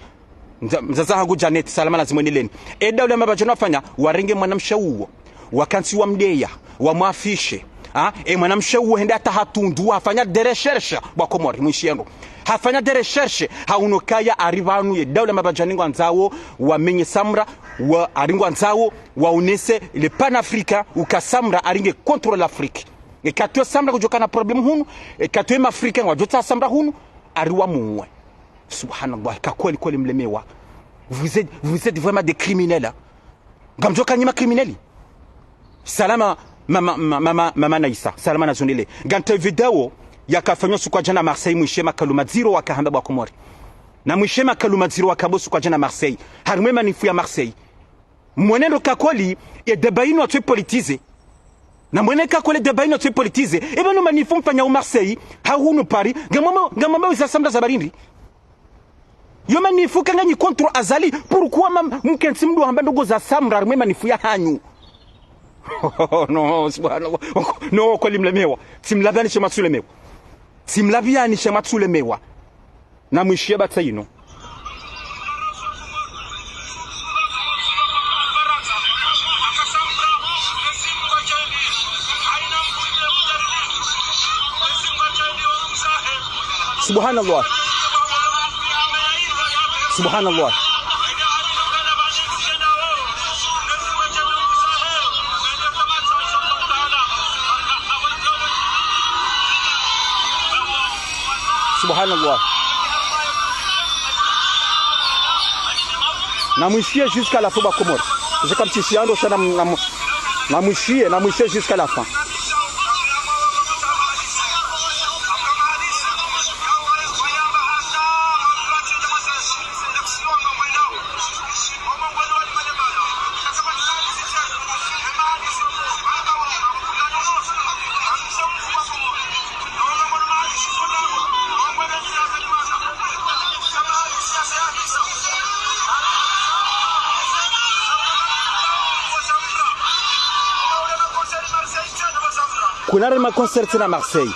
Mza-, mzaza hangu Janet, salama lazima nileni. E daula mabadjani wafanya, warenge mwanamshe uwo. Wakantsi wamdeya, wamwafishe. Ha? E mwanamshe uwo hende hata hatundu, hafanya des recherches, bo wakomori, mwishiendo. Hafanya des recherches, haono kaya ari pvanu ye daula mabadjani ngwandzao, wamenye Samra, wa, ari ngwandzao, waonese le panafricain, uka Samra, ari nge contre l'Afrique. Eka tsi Samra kudjokana problème hunu, eka tsi ma Africains, ngwadjotsaha Samra hunu, ari wamuwe. Subhanallah, ka kweli kweli mlemewa. Vous êtes, vous êtes vraiment des criminels, hein. Ngamdjoka nyi ma criminels. Salama, mama, mama, mama, mama Naisa. Salama na zondele. Nganta video yakafanywa suku wa djana Marseille, mwishe makalima ndziro wakahamba bo wakomori. Na mwishe makalima ndziro wakabo suku wa djana Marseille. Harimwa e manifu ya Marseille. Mwenendo ka kweli, e débat inu watso politiser. Na mwene ka kweli débat inu watso politiser. Eba no manifu mfanya u Marseille, ha hunu Paris, ngamwamba, ngamwamba wiza Samra za barindi. Yo manif uka nganyi contre Azali, pourquoi mam-, mkentsi mdo hamba ndrongo za Samra harimwa ye manif ya hanyu? No, subhanallah. No, kweli mlemewa. Tsimlapviyani she matsulemewa. Tsimlapviyani she matsulemewa. Namwishiye batsa inu. Subhanallah. Subhanallah. Subhanallah. Namwishiye jusqu'à la fin, ba Komori. Zeka mtsishiya ndo sha nam-, nam-, namwishiye, namwishiye jusqu'à la fin. Kuna rema concert na Marseille.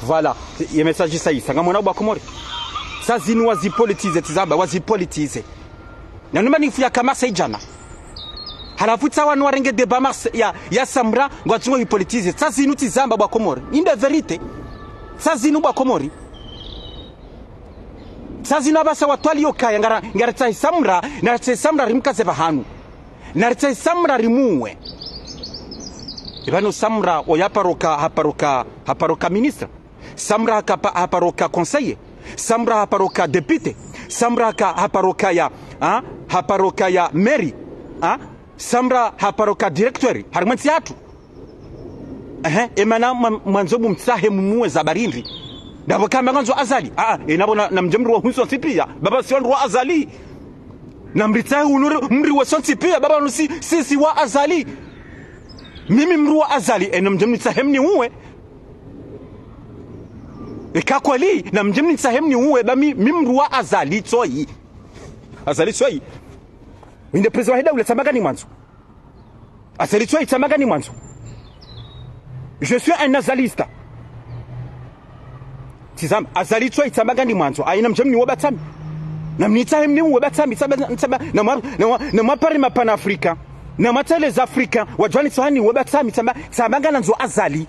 Voilà. Ye message sa isa. Ngamwona ba Komori. Sa zinu wazipolitize, tsi zamba, wazipolitize. Na numa nifu ya kamasa idjana. Halafu tsa wanu warenge débat Marse-, ya, ya Samra, ngwatsungo hipolitize. Tsa zinu tsi zamba ba Komori. Inde vérité. Tsa zinu ba Komori. Tsa zinu apvasa watwali yo kaya, ngara, ngara tsahi Samra, na tsahi Samra rimkaze pvahanu. Na ritsahi Samra rimuwe. Ipvanu Samra oya haparoka, haparoka, haparoka ministre. Samra haka-, haparoka conseiller. Samra haparoka député. Samra haka-, haparoka ya, ha? Haparoka ya maire. Ha? Samra haparoka directeur. Harimwa entsi yatru. Ehe, emana mwa-, mwandzo mumtsahe mumuwe za barindri. Ndapvo kamba ngandzo Azali. Ah, ah, enapvo na, namdje mruwe hunso ntsi piya. Baba si wandru wa Azali. Namritsahe unu ri-, mriwe sontsi piya. Baba nu si, si, si wa Azali. Mimi mruwa Azali. Eno mdje mnitsahe mniuwe. Eka kweli, namdje mnitsahe mniuwe, ba mi, mi mruwa Azali tsoyi. Azali tsoyi. Inde président wa hidaula tsamba ngani mwandzo. Azali tsoyi tsamba ngani mwandzo. Je suis un azaliste. Tsi zamba, Azali tsoyi tsamba ngani mwandzo. Ayi namdje mniuwe ba tsami. Namnitsahe mniuwe ba tsami. Tsamba, tsamba, namwa, namwa, namwapare ma panafricains. Namwatsahe les Africains. Wadjwani tsohani uwe ba tsami. Tsamba, tsamba nganandzo Azali.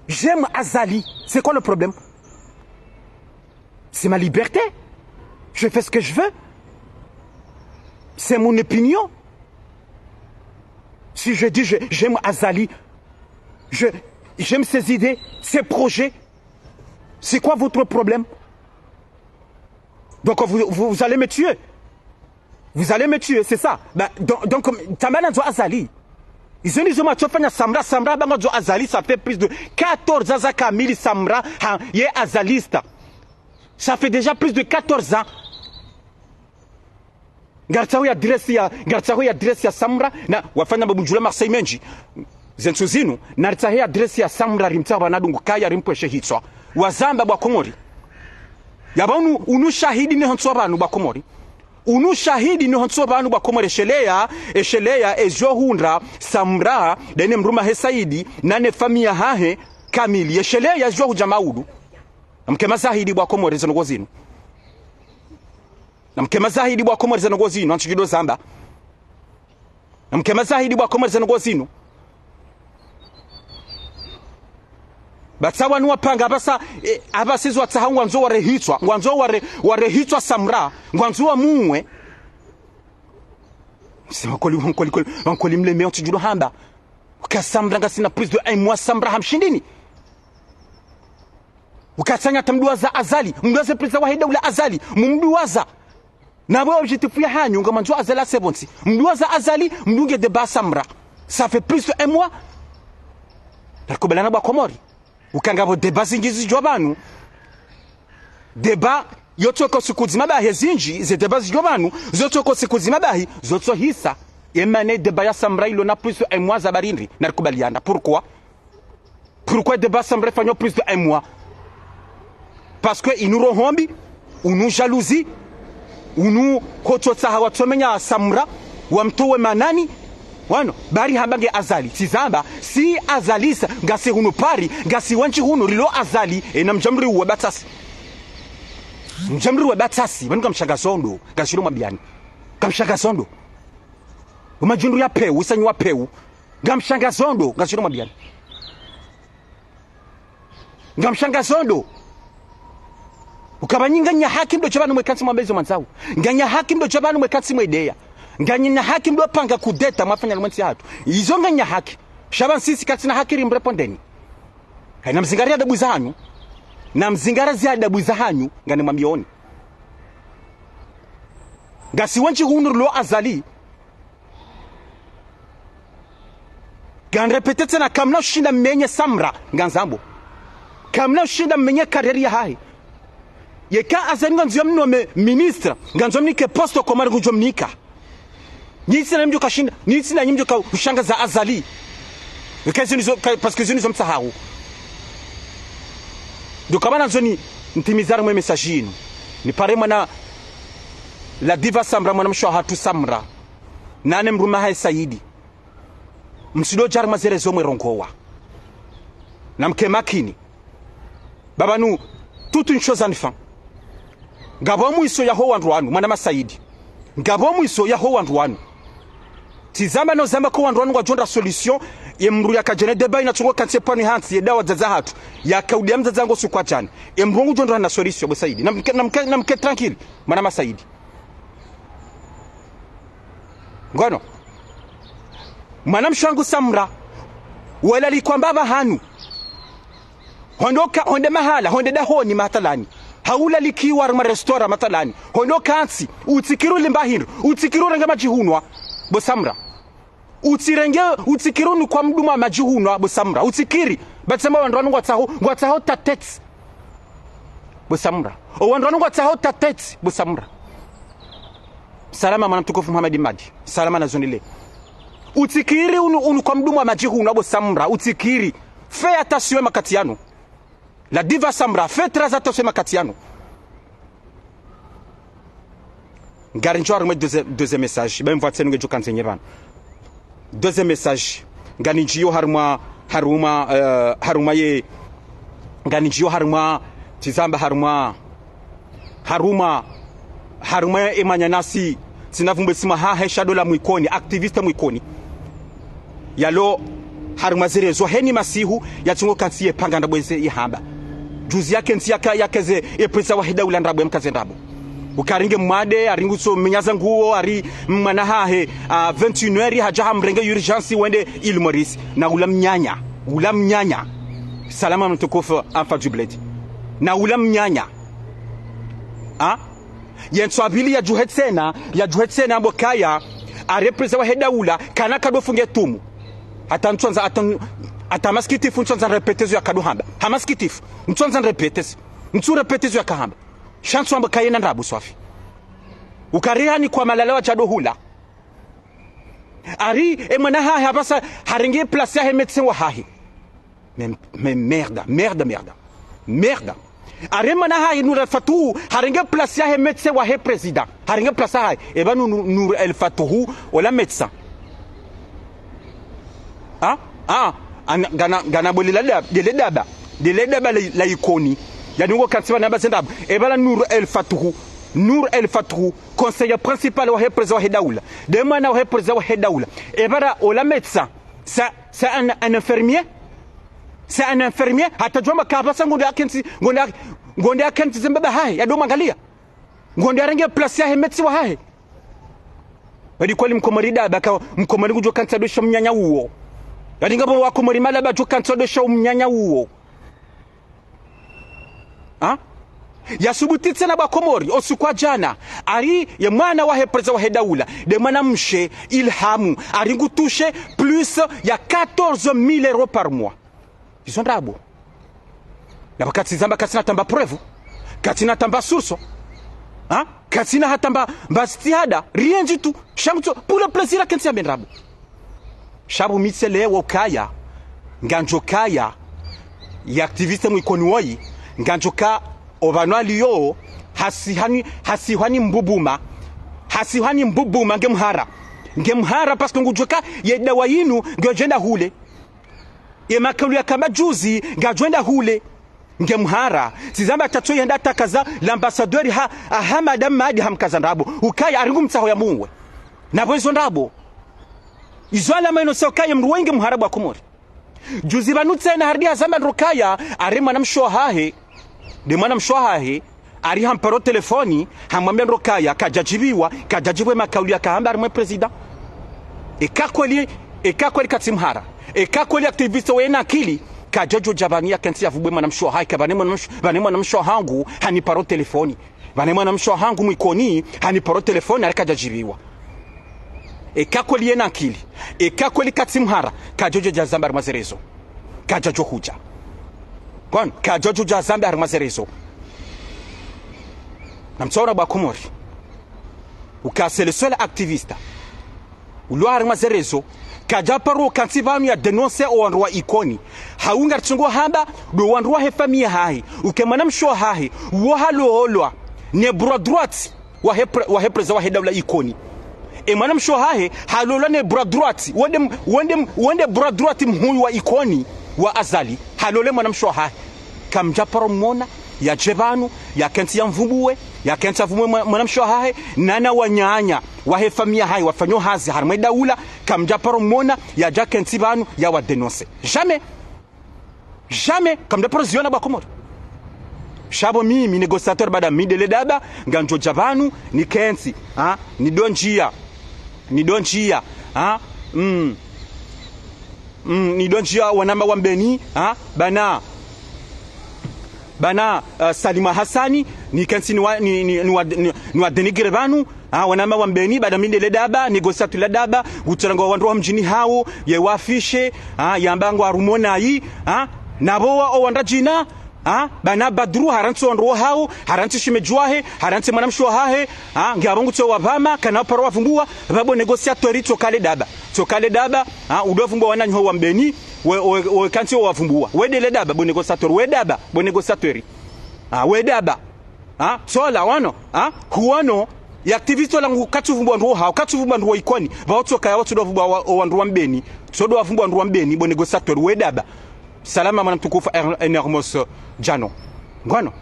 J'aime Azali. C'est quoi le problème ? C'est ma liberté. Je fais ce que je veux. C'est mon opinion. Si je dis je, j'aime Azali, je, j'aime ses idées, ses projets, c'est quoi votre problème ? Donc vous, vous, vous allez me tuer. Vous allez me tuer, c'est ça. Bah, donc, donc, tsamba nandzo Azali. Izo ndizo mwatsofanya Samra, Samra ba ngandzo Azali, ça fait plus de quatorze ans za kamili Samra, ha, ye azaliste. Ça fait déjà plus de quatorze ans. Ngaritsaho ye adresse ya, ngaritsaho ye adresse ya Samra, na wafanya mabundjula Marseille mendji. Zentsu zinu, naritsahe ye adresse ya Samra rimtsahe pvanu dungu kaya rimpvweshe hitswa. Wazamba ba Komori. Yaba unu, unu shahidi ne hantsu pvanu ba Komori. Unu shahidi ne hantsu pvanu ba Komori esheleya, esheleya ezio hundra, Samra, dene mdrume he Saidi, nane famiyi yahahe, kamili. Esheleya ezio hudja maudu. Namke mazahidi ba Komori zendrongo zinu. Namke mazahidi ba Komori zendrongo zinu, hantsu djido zamba. Namke mazahidi ba Komori zendrongo zinu. Ba tsa wanu wapanga apvasa, eh, apvasa izo watsaha ngwandzo ware hitswa, ngwandzo ware, ware hitswa Samra, ngwandzo wamuwe. Sema kweli, kweli, kweli, kweli mleme, hantsu djido hamba. Uka Samra ngasina plus de un mois Samra hamshindini. Uka tsanya hata mduwaza Azali, mduwaze président wa hidaula Azali, mumduwaza. Na bo objectif ya hanyu, ngamwandzo Azali ase pvontsi. Mduwaza Azali, mdunge débat Samra. Ça fait plus de un mois. Narikubaliana ba Komori. Uka ngapvo débat zindji zidjo pvanu. Débat Yotsoka siku ndzima bahi zindji, ze débat zidjo pvanu, zotsoka siku ndzima bahi, zotsohisa. Emana e débat ya Samra ilo na plus de un mois za barindri, narikubaliana. Pourquoi? Pourquoi e débat Samra ifanywa plus de un mois? Parce que inu roho mbi, unu jalousie, unu hotsotsaha watsomenya Samra, wamtowe manani, wano, bari hamba nge Azali. Tsizamba, si Azali sa, ngasi hunu Paris, ngasi wendji hunu rilo Azali, ena mdjamri uwe batsasi. Mdjamri uwe batsasi, pvanu ngamshangazo ndo, ngashilo mwambiani. Ngamshangazo ndo. Umadjundu ya pewu, isanyu wa pewu. Ngamshangazo ndo, ngashilo mwambiani. Ngamshangazo ndo. Ukaya nyi nganya haki mdodja pvanu mwekantsi mwambe zo mwandzao. Nganya haki mdodja pvanu mwekantsi mwedeya. Nganya haki mdopanga kudeta mwafanya lumwentsi hatru. Izo nganya haki. Sha pvanu sisi katsina haki rimrepondeni. Kaya namzingare adabu zahanyu. Namzingare zi adabu zahanyu. Nganimwambioni. Ngasi wendji hunu rilo Azali. Nganirépété tsena, kamna ushinda mmenye Samra, ngandzambo. Kamna ushinda mmenye carrière yahahe. Yeka Azali ngandzo yamnome ministre, ngandzo yamnike poste Komori ngudjo mnika. Nyi tsina nyi mdjoka shinda, nyi tsina nyi mdjoka ushangaza Azali. Yeka zinu zo, ka, parce que zinu zo mtsahao. Donc, apvanu ngandzo ni, ntimizare mwe message yinu. Nipare mwana la diva Samra, mwanamshe wahatru Samra. Nane mdrume wahahe Saidi. Msidodja harimwa ze réseaux mwerongowa. Namke makini. Pvapvanu, toute une chose en fin. Ngapvo mwiso yaho wandru wanu, mwanama Saidi. Ngapvo mwiso yaho wandru wanu. Tsizamba no zamba ko wandru wanu ngwadjo ndra solution, ye mdru yakadja ne débat ina tsongo kantsi pvanu hantsi, ye dawa dzadza hatru. Yakaudiya mdzadza ngo suku wa djana. Ye mdru ngudjo ndra na solution, bo Saidi. Namke, namke, namke tranquille, mwanama Saidi. Ngono. Mwanamshe wangu Samra, walalikwa mbapvi hanu. Hondoka, honde mahala, honde dahoni mathalani. Hau ulalikiwa harimwa restaurant mathalani. Hondoka ntsi, utsikiri ulimba hindru, utsikiri urenge madji hunwa, bo Samra. Utsirenge, utsikiri unikwa mdrume wa madji hunwa, bo Samra. Utsikiri, batsamba wandru wanu ngwatsaho, ngwatsaho tatets. Bo Samra. O wandru wanu ngwatsaho tatets, bo Samra. Salama mwana mtukufu Muhammad Madi. Salama na zondele. Utsikiri unu, unikwa mdrume wa madji hunwa, bo Samra. Utsikiri. Fais attention makati yanu. La diva Samra, fais très attention makati yanu. Ngarindjiyo harimwa deuxième, deuxième message. Be mvwa tsenu ngedjo kantsi nye pvanu. Deuxième message. Nganindjiyo harimwa, harimwa, eh, harimwa ye. Nganindjiyo harimwa, tsizamba harimwa. Harimwa, harimwa ye mwananyasi. Tsina vumbe sima hahe shadola mwikoni, activiste mwikoni. Yalo, harimwa ze réseaux heni masihu, yatsongo kantsi yepanga ndrabo eze yehamba. Juzi yakentsi yaka, yakeze, ye président wahe daula ndrabo, yamkaze ndrabo. Uka haringe mwade, haringu so mnyaza nguo, hari mwana hahe, à vingt et une heures, hadja hamrenge urgence, wende Île Maurice. Na ula mnyanya, ula mnyanya. Salama mtukufu, enfant du bled. Na ula mnyanya. Ha? Ye ntsu ya pvili yadjuhe tsena, yadjuhe tsena yambe ukaya, ye président wahe daula, kana kadofunge tumu. Hata ntsondza, hata, hata masikitifu ntsondza nirépété zo yakadohamba. Ha masikitifu, ntsondza nirépété zo. Ntsu répété zo yakahamba. Sha ntsu yambe ukaya yena ndrabo swafi. Uka hari hanikwa malala wadja dohula. Hari, ye mwana hahe hapvasa, harenge place yahe médecin wahahe. Mais, mais merde, merde, merde. Merde. Hari mwana hahe Nour El Fath, harenge place yahe médecin wahe président. Harenge place yahahe. Eba Nu-, Nu-, Nour El Fath, ola médecin. Ha? Ha? Ana, ngana, ngana bo lela daba, dele daba. Dele daba la, la ikoni. Yadungo kantsi pvanu yambe ze ndrabo. Eba la Nour El Fath. Nour El Fath, conseiller principal wahe président wahe daula. Nde mwana wahe président wahe daula. Eba la ola médecin. C'est, c'est un, un infirmier. C'est un infirmier. Hata djwamba kapvasa ngonde yakentsi, ngonde ya-, ngonde yakentsi ze mbaba hahe, yado mwangaliya. Ngonde yarenge place yahe médecin wahahe. Wadi kweli mkomori daba ka, mkomori ngudjo kantsi yadosha mnyanya uwo. Yadi ngapvo wakomori malaba djo kantsi yadosha mnyanya uwo. Ha? Yasubuti tsena bo wakomori, o usiku wa djana, hari ye mwana wahe président wahe daula, nde mwanamshe Ilhamu, hari ngu touché plus ya quatorze mille euros par mois. Izo ndrabo. Na pvwa katsizamba katsina tamba preuve, katsina tamba source. Ha? Katsina hata mba, mba stihada, rien du tout. Sha ngutso, pour le plaisir, akentsi yambe ndrabo. Sha pvo mi tsi leo kaya, ngandjo kaya, ye activiste mwa Ikoni woyi, ngandjo ka opvanu aliyo, hasihani, hasihani mbubuma, hasihani mbubuma nge mhara. Nge mhara parce que ngudjuwa ka ye dawa yinu, ngiyodjo enda hule. Ye makaulu yakamba juzi, ngayadjo enda hule. Nge mhara, tsi zamba tsatso yenda takaza l'ambassadeur ha, ha Hamada Madi hamkaza ndrabo. Ukaya hari ngu mtsaho yamuwe. Na pvo izo ndrabo. Izo alama ino sa ukaya mdru woyi nge mhara bo wa Komori. Juzi pvanu tsena harudi hazamba ndo kaya, hari mwanamshe wahahe. Nde mwanamshe wahahe, hari hamparo telefoni, hamwambia ndo kaya, kadjadjibiwa, kadjadjibiwa ye makaulu yakahamba harimwa ye président. Eka kweli, eka kweli katsi mhara. Eka kweli activiste woyi yena akili, kadjadjo dja pvanu yakentsi yavumbuwe mwanamshe wahahe, ka pvanu mwanamshe, pvanu mwanamshe wahangu, haniparo telefoni. Pvanu mwanamshe wahangu mwa Ikoni, haniparo telefoni, hari kadjadjibiwa. Eka kweli yena akili. Eka kweli katsi mhara. Kadjadjo dja zamba harimwa ze réseaux. Kadjadjo hudja. Kwani, kadjadjo dja zamba harimwa ze réseaux. Namtsahe bo wa Komori. Uka c'est le seul activiste. Ulo harimwa ze réseaux. Kadjaparo kantsi pvanu ya dénoncer owandru wa Ikoni. Hau ngaritsungo hamba, ndo wandru wahe famille yahahe. Uke mwanamshe wahahe. Uwo haloolwa. Ne bras droit. Wahe pré-, wahe président wahe daula Ikoni. E mwanamshe wahahe, haloolwa ne bras droit. Wonde, wonde, wonde bras droit mhuu wa Ikoni, wa Azali. Haloole mwanamshe wahahe. Kamdjaparo mwona, yadje pvanu, yakentsi yamvumbuwe, yakentsi yavumbuwe mwa-, mwanamshe wahahe, nana wananya, wahe famille yahahe, wafanyo hazi, harimwa ye daula, kamdjaparo mwona, yadja kentsi pvanu, yawa dénoncer. Jamais. Jamais, kamdjaparo ziona bo wa Komori. Sha pvo mimi, négociateur baada mi ndele daba, ngandjo dja pvanu, nikentsi, ha, nidondjia. Nidondjia, ha, mm. Mm, nidondjia wanama wa Mbeni, ha, pvana. Pvana, eh, Salima Hassani, nikentsi niwa, ni, ni, niwa, ni, niwa dénigrer pvanu, ha, wanama wa Mbeni, baada mi ndele daba, négociateur la daba, ngutsiranga wandru wa mdjini hawo, ye wa afficher, ha, yamba ngwa harumwa nayi, ha, na pvo wa, owandru djina, ha, pvana Badru, harantsi wandru wahawo, harantsi shemedji wahe, harantsi mwanamshe wahahe, ha, nge apvo ngutso wapvama, kana paro wavumbuwa, pvapvo négociateur tsoka le daba. Tsoka le daba, ha, udo vumbuwa wananyaho wa Mbeni, we, we, we kantsi wavumbuwa. We ndele daba, bo négociateur, we daba, bo négociateur. Ha, we daba. Ha, tsola, wano, ha, huwano, ye activiste ola ngu katsuvumbuwa ndru wahawo, katsuvumbuwa ndru wa Ikoni, pvao tsoka ya watsudo vumbuwa wa, owandru wa Mbeni, tsodo wavumbuwa ndru wa Mbeni, bo négociateur, we daba. Salama mwana mtukufu Er-, Enermos Djano. Ngono.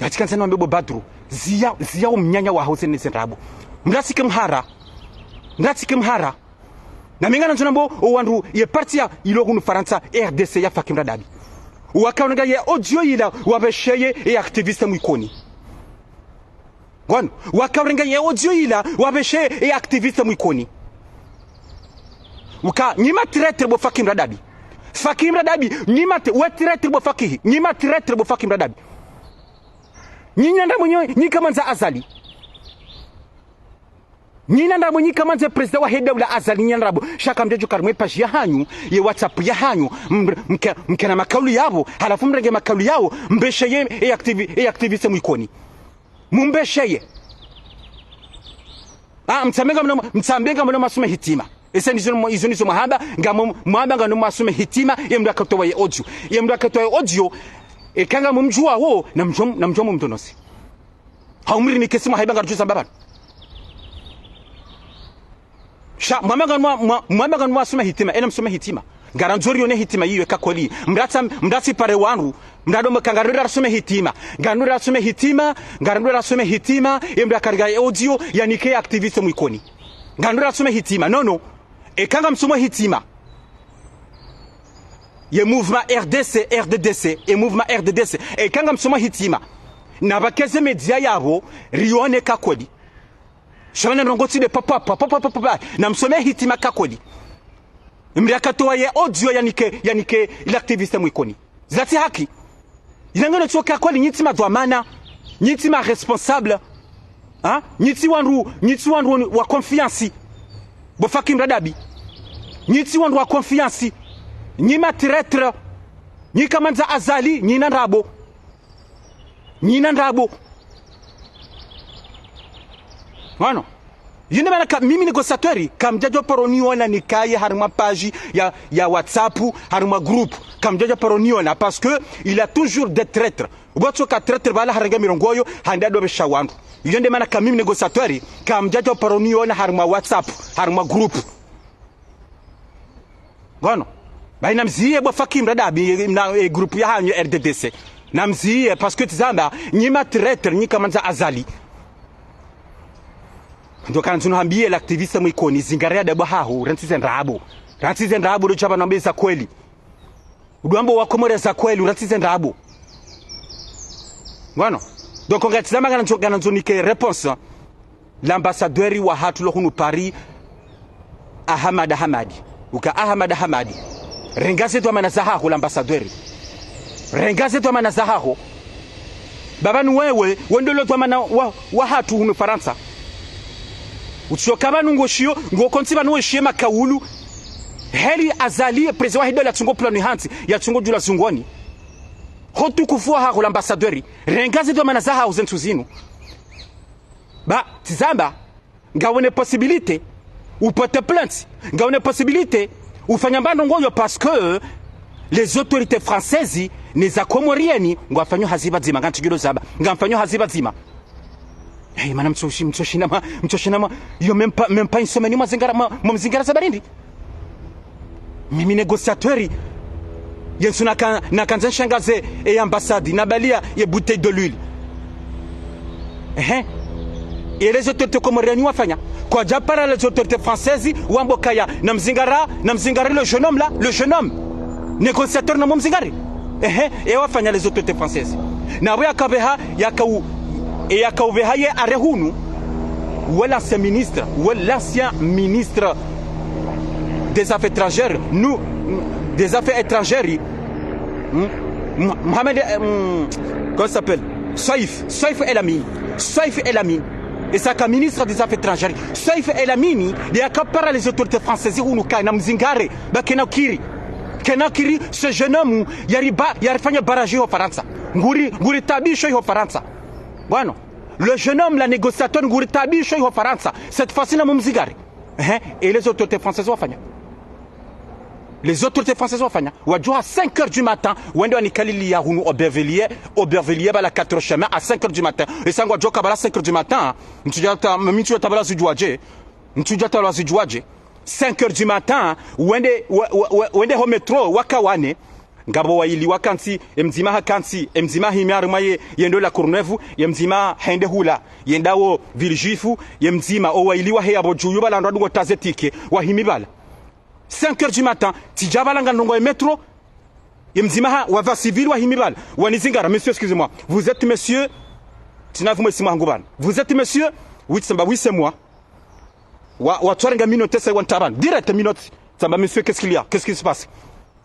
Yatsi kantsi nambe bo Badru. Ziya, ziya umnyanya waho zene zendrabo. Mratsike mhara. Mratsike mhara. Na mi nganandzo nambe owandru ye parti ya ilo hunu Farantsa R D C ya Fakim Radabi. Wakaonenga ye audio ila wapvesheye ye activiste mwa Ikoni. Ngono, wakaonenga ye audio ila wapvesheye ye activiste mwa Ikoni. Uka, nyi ma traître bo Fakim Radabi. Fakim Radabi, nyi ma t-, we traître bo Fakihi, nyi ma traître bo Fakim Radabi. Nyi nyandrabo nyi, nyi kamwandza Azali. Nyi nyandrabo nyi kamwandze président wahe daula Azali nyi nyandrabo. Sha kamdjadjo ka harimwa ye page yahanyu, ye WhatsApp yahanyu, m-, mke-, mkena makaulu yapvo, halafu mrenge makaulu yawo, mpvesheye ye activi-, ye activiste mwa Ikoni. Mumpvesheye. Ah, mtsambe ngamno, mtsambe ngamno masume hitima. Ese ndizo mo-, izo ndizo mwahamba, ngamno, mwahamba ngamno masume hitima, ye mndru yakatowa ye audio. Ye mndru yakatowa ye audio, eka ngamumdjuwa wo, namdjo, namdjo mumdonose. Hau mri nikesi mwahaiba ngarudjuza mbapvanu. Sha, mwamba ngamno mwa-, mwa-, mwamba ngamno masume hitima, ena msume hitima. Ngarandzo rione hitima yiyo eka kweli. Mratsa, mratsipare wandru, mrado mkanga ngarendo rasume hitima. Ngarendo rasume hitima, ngarendo rasume hitima, ye mndru yakariga ye audio, yanike ye activiste mwa Ikoni. Ngarendo rasume hitima, non, non. Eka ngamsumo hitima. Ye mouvement R D C, R D D C, ye mouvement R D D C. Eka ngamsumo hitima. Napvakeze média yapvo, rione eka kweli. Sha pvanu ndrongo tsi nde papa, papa, papa, papa, papa. Namsome hitima eka kweli. Mndru yakatowa ye audio yanike, yanike, l'activiste mwa Ikoni. Zatsi haki. Yila ngeno tsoka kweli nyi tsi madhwamana. Nyi tsi ma responsable. Ha? Nyi tsi wandru, nyi tsi wandru wa confiance. Bo Fakim Radabi. Nyi tsi wandru wa confiance. Nyi ma traître. Nyi kamwandza Azali, nyi nyandrabo. Nyi nyandrabo. Ngono. Iyo nde mana ka mimi négociateur, kamdjadjo paro niona nikaye harimwa page ya, ya WhatsApp, harimwa groupe. Kamdjadjo paro niona, parce que il a toujours des traîtres. Wotsoka traître pvala harenge mirongo yo, handa dobesha wandru. Iyo nde mana ka mimi négociateur, kamdjadjo paro niona harimwa WhatsApp, harimwa groupe. Ngono. Bahi namziye bo Fakim Radabi na, eh, groupe yahanyu R D D C. Namziye, parce que tizamba, nyi ma traître, nyi kamandza Azali. Ndo kana ntsuno hambiye l'activiste Mwikoni, zingare ya dabo haho, rantsize ndrabo. Rantsize ndrabo, ndo shaba nambe za kweli. Udwambo wa Komori za kweli, rantsize ndrabo. Ngono. Donc, ngatizamba kana ntso, kana ntso nike réponse. L'ambassadeur wahatru lo hunu Paris, Ahamada Hamadi. Uka Ahamada Hamadi. Renga ze dhwamana zahaho l'ambassadeur. Renga ze dhwamana zahaho. Baba ni wewe, wendo lo dhwamana wa, wahatru hunu Farantsa. Utsiyo kaba nungo shiyo, ngo kontsi pvanu weshiye makaulu. Heli Azali, président wahe daula tsungo pulanu hantsi, ya tsungo djula zungoni. Ho utukufu wahaho l'ambassadeur. Renga ze dhwamana zahaho ze ntsu zinu. Ba, tizamba, ngawone possibilité, uporte plainte, ngawone possibilité, ufanya mbano ngoyo parce que les autorités françaises, ne za Comoriennes, ngwafanyo hazi pvadzima, ngantsudjilo zamba, ngamfanyo hazi pvadzima. Hey, mana mtsoshi, mtsoshi nama, mtsoshi nama, yo même pas, même pas une semaine, mwa zingara, mwa, mwa mzingara za barindi. Mimi négociateur, yensu naka, nakandza nshangaze, e ambassade, nabaliya, ye bouteille de l'huile. Ehe. Et les autorités comoriennes wafanya. Kwadjapara les autorités françaises, wambo kaya, namzingara, namzingare le jeune homme là, le jeune homme. Négociateur na mumzingare. Ehe, e wafanya les autorités françaises. Na we akabeha, yakau, e yakaubeha ye are hunu. Ou l'ancien ministre, ou l'ancien ministre des Affaires étrangères, nous, des Affaires étrangères, hmm? Mo-, Mohamed, euh, hmm, comment il s'appelle? Soif, Soif El Amine. Soif El Amine. E saka ministre des Affaires étrangères. Soif El Amine, de yakapara les autorités françaises, hunu kana mzingare, ba kena kiri. Kena kiri, ce jeune homme, yariba, yarifanya barrage ho Farantsa. Nguri, nguri tabisho ho Farantsa. Ngono. Le jeune homme, la négociateur, nguri tabisho ho Farantsa. Cette fois-ci, na mumzingare. Hein? Et les autorités françaises wafanya. Les autorités françaises wafanya. Wadjuha cinq heures du matin, wende wanikalili ya hunu Aubervilliers, Aubervilliers, bala quatre chemins à cinq heures du matin. E sangu wadjoka bala cinq heures du matin, hein. Mtsudja ta, mtsudja ta bala zidjuwaje. Mtsudja ta bala zidjuwaje. Cinq heures du matin, wende, we-, we-, we-, wende ho métro, wakawane. Ngapvo wayili wakantsi, emdzima hakantsi, emdzima himi harimwa ye, yendo la Courneuve, yemdzima hende hula, yenda wo Villejuif, yemdzima, o wayili wahe yapvo dju, yu bala ndo adungo taze ticket, wahimi bala. Cinq heures du matin, tsidja bala ngandrongo ye métro, yemdzima ha, wapva civil wahimi bala. Wanizingara, monsieur, excusez-moi. Vous êtes monsieur, tsina vumwe simu hangu bana. Vous êtes monsieur? Oui, tsamba, oui, c'est moi. Wa, watsorenga minote sa wantabana. Direct minote. Tsamba, monsieur, qu'est-ce qu'il y a? Qu'est-ce qui se passe?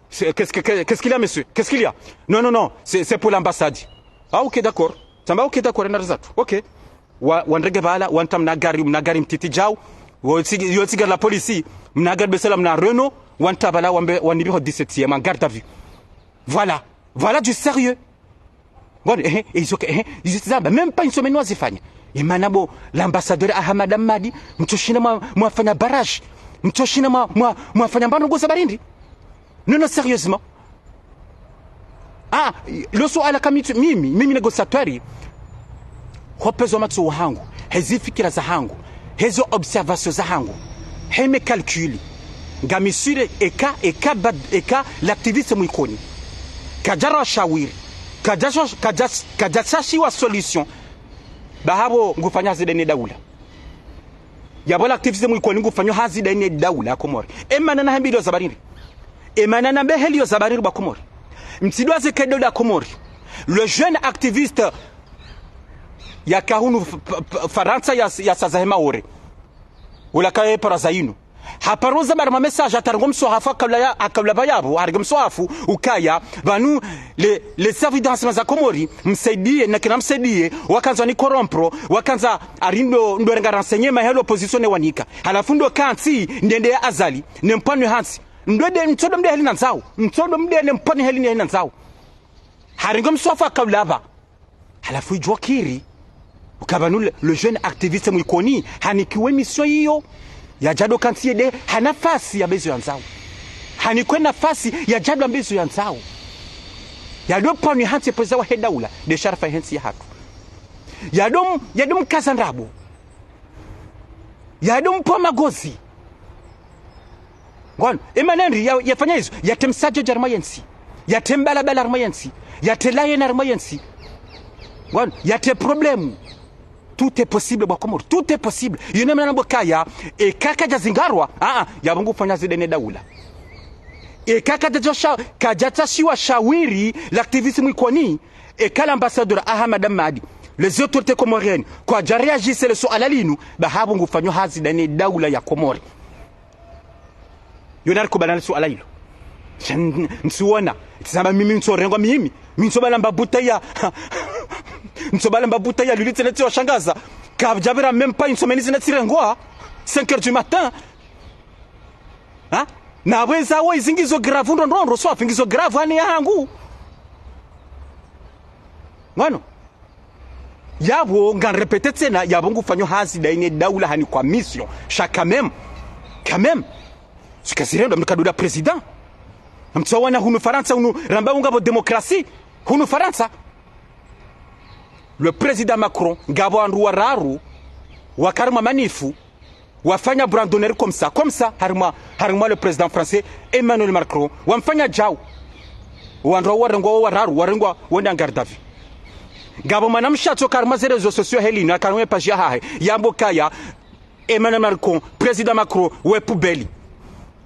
C'est, qu'est-ce que, que-, qu'est-ce qu'il y a, monsieur? Qu'est-ce qu'il y a? Non, non, non, c'est, c'est pour l'ambassade. Ah, ok, d'accord. Tsamba, ok, d'accord, ena rezatu. Ok. Wa, wanrenge bala, wanta mna gari, mna gari mtiti djau. Wo tsi-, yo tsigari la police, mna gari besela mna Renault, wanta bala, wambe, wanibiho dix-septième, en garde à vue. Voilà. Voilà du sérieux. Bon, eh, eh, izo ke, eh, izo tizamba, même pas une semaine wazifanya. Imana bo, l'ambassadeur Ahamada Hamadi, mtsoshinda mwa, mwafanya barrage. Mtsoshinda mwa, mwa, mwafanya mbano ngoza barindi. Non, non, sérieusement. Ah, lo suala kamitu, mimi, mimi négociateur. Ho pezo matso hangu, hezi fikira zahangu, hezo observation zahangu, heme calcul. Ngami sûr eka, eka bad-, eka l'activiste Mwikoni. Kadjara shawiri. Kadja sho-, kadja, kadja shashiwa solution. Ba hapvo ngufanya hazi dene daula. Yapvo l'activiste Mwikoni ngufanyo hazi dene daula ya Komori. Emana na hembilio za barindi. Emana na behelio za barindi ba Komori. Mtsidwaze kedo da Komori. Le jeune activiste yaka hunu F-, F-, F-, Farantsa ya, ya saza hema ore. Ula kaye para za inu. Haparoza bari ma message, hata harengo mswahafu, hakaula ya, hakaula pvayapvo, harengo mswahafu, ukaya, pvanu, le, le service de renseignement za Komori, msaidie, na kina msaidie, wakandza ni corrompre, wakandza arindo, ndo renga renseignement, helo opposition ne wanika. Halafu ndo kantsi, ndende ya Azali, ne mpano hantsi. Ndo de, mtsodo mde heli na ndzao, mtsodo mde ne mpano heli ne heli na ndzao. Harengo mswahafu hakaula pva. Halafu idjo kiri. Ukaya pvanu le, le jeune activiste Mwikoni, hanikiwe mission iyo, yadjo kantsi yende, ha nafasi yambe izo yandzao. Hanikwe nafasi yadjo amba izo yandzao. Yadjo pvanu hantsi président wahe daula, nde sharafa hentsi yahatru. Yadjo m-, yadjo mkaza ndrabo. Yadjo mpva magozi. Ngono, emana ndri ya, yafanya izo, yatre msadjadja harimwa yentsi. Yatre mbalabala harimwa yentsi. Yatre layeni harimwa yentsi. Ngono, yatre problème. Tout est possible, bo Wakomori. Tout est possible. Yinu mana nambo kaya, eka kadja zingarwa, ah, ah, yapvo ngufanya hazi ndani ye daula. Eka kadja sha-, kadja tashiwa shawiri, l'activiste Mwikoni, eka l'ambassadeur Ahamada Mmadi, les autorités comoriennes, kwadja réagir le suala linu, ba hapvo ngufanyo hazi ndani ye daula ya Komori. Yo narikubali le suala lilo. Sha n-, ntsiwona. Tsamba mimi ntsorengwa mimi. Mi ntsoba lamba bouteille ya. Ntsoba lamba bouteille ya l'huile tsena tsiwashangaza. Kadjapvira même pas une semaine zina tsirengwa. Cinq heures du matin. Ha? Na pvweza wo izi ngizo grave ndrongoo, swafi ngizo grave hane yahangu. Ngono. Yapvo, ngamrépéter tsena, yapvo ngufanyo hazi ndani ye daula hanikwa mission. Sha quand même. Quand même. Sika zirendo mkado la président. Namtsawana hunu Farantsa, hunu ramba ngapvo démocratie. Hunu Farantsa. Le président Macron, ngapvo wandru wararu, waka harimwa manif, wafanya bras d'honneur comme ça, comme ça, harimwa, harimwa le président français, Emmanuel Macron, wamfanya djau. Wandru warengwa wararu, warengwa wende en garde à vue. Ngapvo mwanamshe atsoka harimwa ze réseaux sociaux heli, na harimwa ye page yahahe, yambo kaya, Emmanuel Macron, président Macron, we poubelle.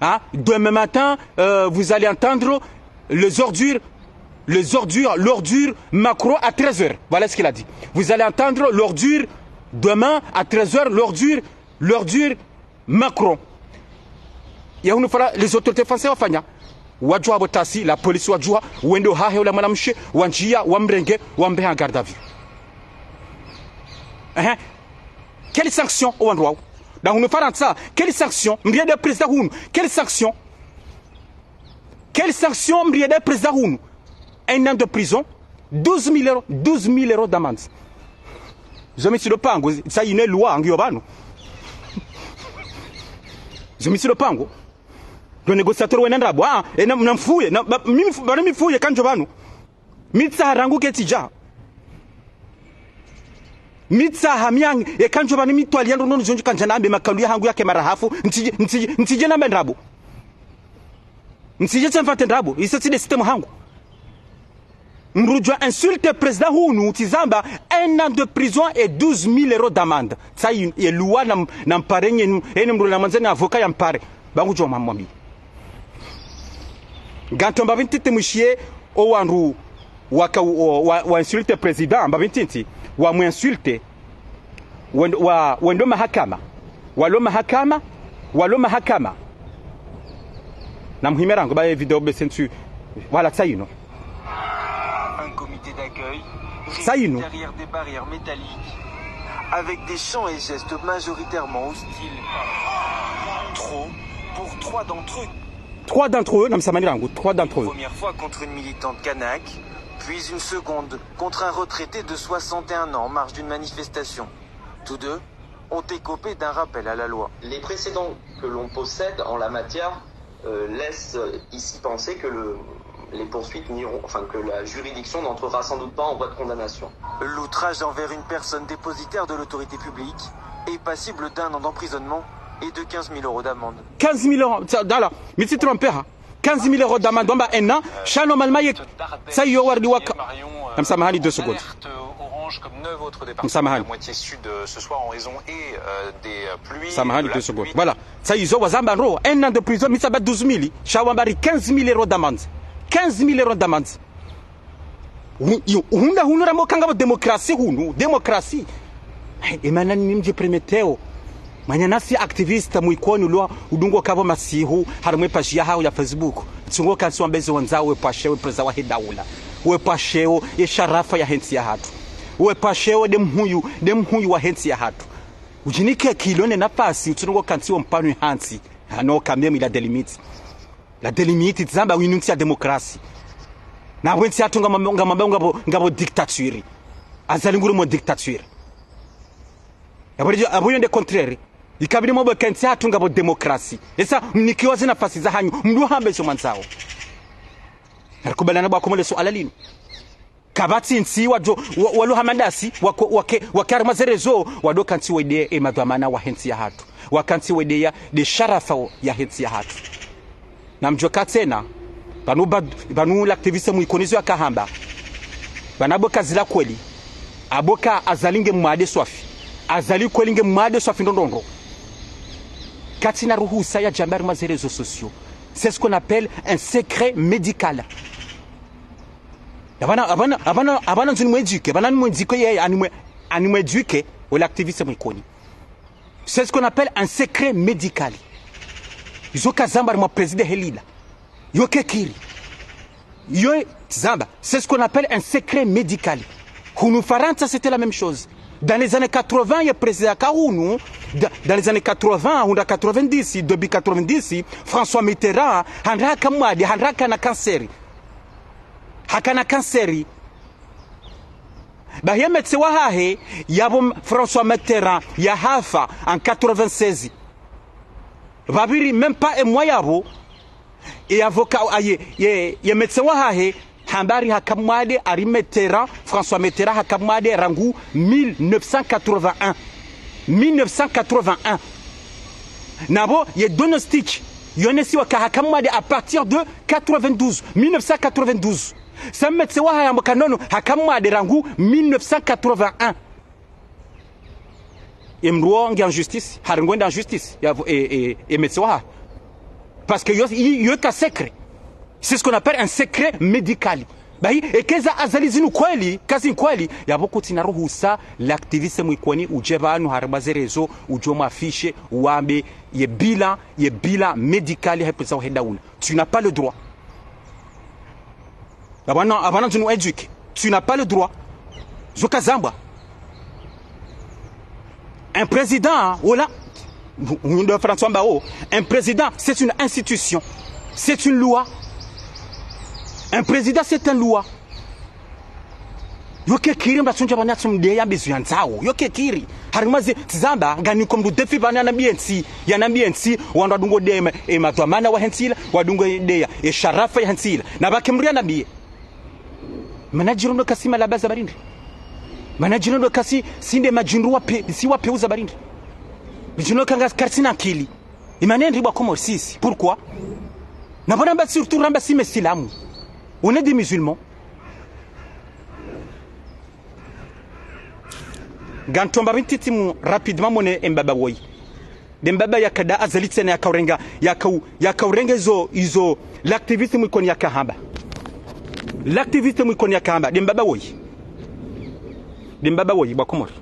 Hein? Demain matin, euh, vous allez entendre les ordures, les ordures, l'ordure Macron à treize heures. Voilà ce qu'il a dit. Vous allez entendre l'ordure demain à treize heures, l'ordure, l'ordure Macron. Ya hunu Fara-, les autorités françaises wafanya. Wadjuwa pvo tasi, la police wadjuwa, wende hahe ola mwanamshe, wandjia, wamrenge, wambe en garde à vue. Ehe. Quelle sanction o wandru wao? Na hunu Farantsa, quelle sanction? Mriende président hunu, quelle sanction? Quelle sanction mriende président hunu? Un an de prison, douze mille euros, douze mille euros d'amende. Zo mi tsi ndo pango, sa ine loi, ngiyo pvanu. Zo mi tsi ndo pango. Ndo négociateur wena ndrabo, ah, ena, namfuye, na, ba, mi mfu-, bana mifuye kandjo pvanu. Mi tsaha rangu ketsidja. Mi tsaha mi ang-, e kandjo pvanu mi twaliya ndrongoo zindji kandja nambe makalu yahangu yake marahafu, ntsidje, ntsidje, ntsidje nambe ndrabo. Ntsidje tsemfate ndrabo, isa tsi nde système hangu. Mdru djo insulte président hunu, tsi zamba, un an de prison et douze mille euros d'amende. Sa i, ye loi na, nampare nyenu, eni mdru namwandzani avocat yampare. Ba ngudjo mwamwambi. Ngamtso mbapvi ntiti mwishiye o wandru waka, o, wa, wa insulte président, mbapvi ntiti, wa mu insulte. Wendo, wa, wendo mahakama. Walo mahakama. Walo mahakama. Namhime rangu, ba ye vidéo be sensu. Voilà, sa inu. Un comité d'accueil Ça y est, réuni non. Derrière des barrières métalliques, avec des chants et gestes majoritairement hostiles. Trop pour trois d'entre eux. Trois d'entre eux, namsamahani rangu, trois d'entre eux. Première fois contre une militante kanak, puis une seconde contre un retraité de soixante et un ans en marge d'une manifestation. Tous deux ont écopé d'un rappel à la loi. Les précédents que l'on possède en la matière, euh, laissent ici penser que le, les poursuites n'iront, enfin, que la juridiction n'entrera sans doute pas en voie de condamnation. L'outrage envers une personne dépositaire de l'autorité publique est passible d'un an d'emprisonnement et de quinze mille euros d'amende. Quinze mille euros, ça, dala, mi tsi trompe, hein. Quinze mille euros d'amende, amba un an, sha normalement ye, sa iyo wardi waka. Namsamahani deux secondes. Alerte orange comme neuf autres départements de la moitié sud, euh, ce soir en raison et, euh, des, euh, pluies, de la pluie. Samahani deux secondes. Voilà. Sa izo wazamba ndro, un an de prison, mi tsamba douze mille, sha wamba ri quinze mille euros d'amende. Quinze mille euros d'amende. Hu-, hu-, hunda hunu ramba kangapvo démocratie hunu, démocratie. Hey, emana ni mdje permettre o. Mwananyasi activiste Mwikoni ulwa udungo kapvo masihu, harimwa ye page yahaho ya Facebook. Tsungo kantsi wambe ze wandzao we pvashe, we président wahe daula. We pvashe o, ye sharafa yahe ntsi yahatru. We pvashe o, nde mhuyu, nde mhuyu wahe ntsi yahatru. Udjinike kilo ne nafasi, utsungo kantsi wo mpvanwe hantsi. Hano quand même il a des limites. La délimite, tsi zamba winu ntsi ya démocratie. Na pvwe ntsi yahatru ngamwamba, ngamwamba ngapvo, ngapvo dictature. Azali nguri mwa dictature. Apvo ridjo, apvo yo nde contraire. Ikabidi mwambe ka ntsi yahatru ngapvo démocratie. Esa mnikiwa zinafasi zahanyu, mdru hambe zo mwandzao. Narikubaliane bwa Komori le suala linu. Kapvatsi ntsi wadjo, wa, walo hamadasi, wako, wake, wake harumwa ze réseaux, wadjo kantsi wende ye madhwamana wahe ntsi yahatru. Wakantsi wende ya, nde sharafa yahe ntsi yahatru. Namdjuwe ka tsena, pvanu ba, pvanu l'activiste Mwikoni zo yakahamba. Pvanu apvo ka zila kweli. Apvo ka Azali nge mwade swafi. Azali kweli nge mwade swafi ndrongondro. Katsina ruhusa ya djambe harumwa ze réseaux sociaux. C'est ce qu'on appelle un secret médical. Apvanu, apvanu, apvanu, apvanu ndzuni mwedjuke, apvanu nimwedjuke yeye, animwe, animwedjuke, o l'activiste Mwikoni. C'est ce qu'on appelle un secret médical. Izo kazamba harumwa président helila. Yo kekiri. Yo zamba, c'est ce qu'on appelle un secret médical. Hunu Farantsa, c'était la même chose. Dans les années quatre-vingts, ye président ka hunu, da-, dans les années quatre-vingts, hundra quatre-vingt-dix, début quatre-vingt-dix, François Mitterrand, handra haka mwade, handra hakana kanseri. Hakana kanseri. Bahi ye médecin wahahe, yapvo François Mitterrand, yahafa, en quatre-vingt-seize. Pvapviri, même pas un mois yapvo, ye avocat, aye, ye, ye médecin wahahe, hamba hari haka mwade, hari Mitterrand, François Mitterrand haka mwade rangu mille neuf cent quatre-vingt-un. Mille neuf cent quatre-vingt-un. Napvo ye diagnostic, yonesiwa ka haka mwade à partir de quatre-vingt-douze, mille neuf cent quatre-vingt-douze. Sa médecin wahahe yamba ka nono, haka mwade rangu mille neuf cent quatre-vingt-un. Ye mdru wo nge en justice, hari ngwenda en justice, ya, e, e, e médecin wahahe. Parce que yo, yo, yo ka secret. C'est ce qu'on appelle un secret médical. Bahi, eka eza Azali zinu kweli, kazi kweli, yapvo kutsina ruhusa, l'activiste Mwikoni udje pvanu harumwa ze réseaux, udjo m'afficher, wambe, ye bilan, ye bilan médical, yahe président wahe daula. Tu n'as pas le droit. Apvanu, apvanu ndzuni mwedjuke. Tu n'as pas le droit. Zo kazambwa. Un président, voilà. Ndo François mbao. Un président, c'est une institution. C'est une loi. Un président, c'est une loi. Yo kekiri mdru atsundja pvanu atsumdeya mbezo yandzao. Yo kekiri. Harumwa ze, tsi zamba, nganiko mdru défi pvanu yanambiye ntsi. Yanambiye ntsi, wandru wadungo deya, e madhwamana wahe ntsi ila, wadungo deya, e sharafa yahe ntsi ila. Na pvake mdru yanambiye. Mana djiro ndo kasi malaba za pvarindri. Mana djiro ndo kasi sinde madjindru wape, si wape uza pvarindri. Djiro kanga kartsina akili. Imana ndri bwa Komori sisi. Pourquoi? Na pvo ramba surtout ramba si mesilamu. On est des musulmans. Ngamtsomba pvi ntiti mu rapidement mone embaba woyi. Nde mbaba yakada Azali tsena yakaurenga, yakau-, yakaurenga izo, izo, l'activiste Mwikoni yakahamba. L'activiste Mwikoni yakahamba, nde mbaba woyi. Nde mbaba woyi, bwa Komori.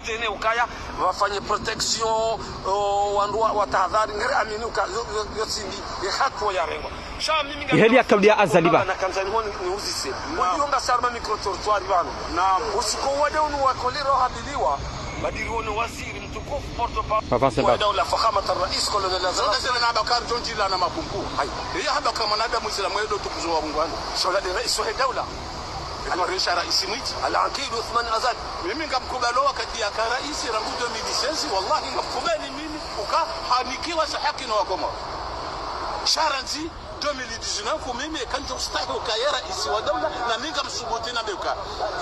Tena ukaya, wafanye protection, o, wandru wa, watahadhari, ngeri amini uka, yo, yo, yo tsindi, ye hatuwa yarengwa. Sha mimi nga- Iheli ya kauli ya Azali ba. Nakandzani honi niuzise. Naam. Uliyo nga sarma micro-trottoir pvanu. Naam. Usiku wade unu wa kolera habiliwa. Badiri wone waziri mtukufu porte-parole. Avance wa daula, fakhamat al-rais, colonel Azali. Sasa na Bakar John Jila na makungu. Hai. Iya hamba ka mwanadamu Islamu yedo tukuzo wa Mungu wangu. Sha ula nde rais wa daula. Anu resha rais mwiti. Al-Aqid Uthman Azali. Mimi ngamkubalo wakati yaka rais rangu deux mille seize, wallahi ngamkubali mimi uka hanikiwa za haki no Wakomori. Sha randzi deux mille dix-neuf, mimi kandjo stahi ukaya rais wa daula, na mi ngamsubuti nambe uka.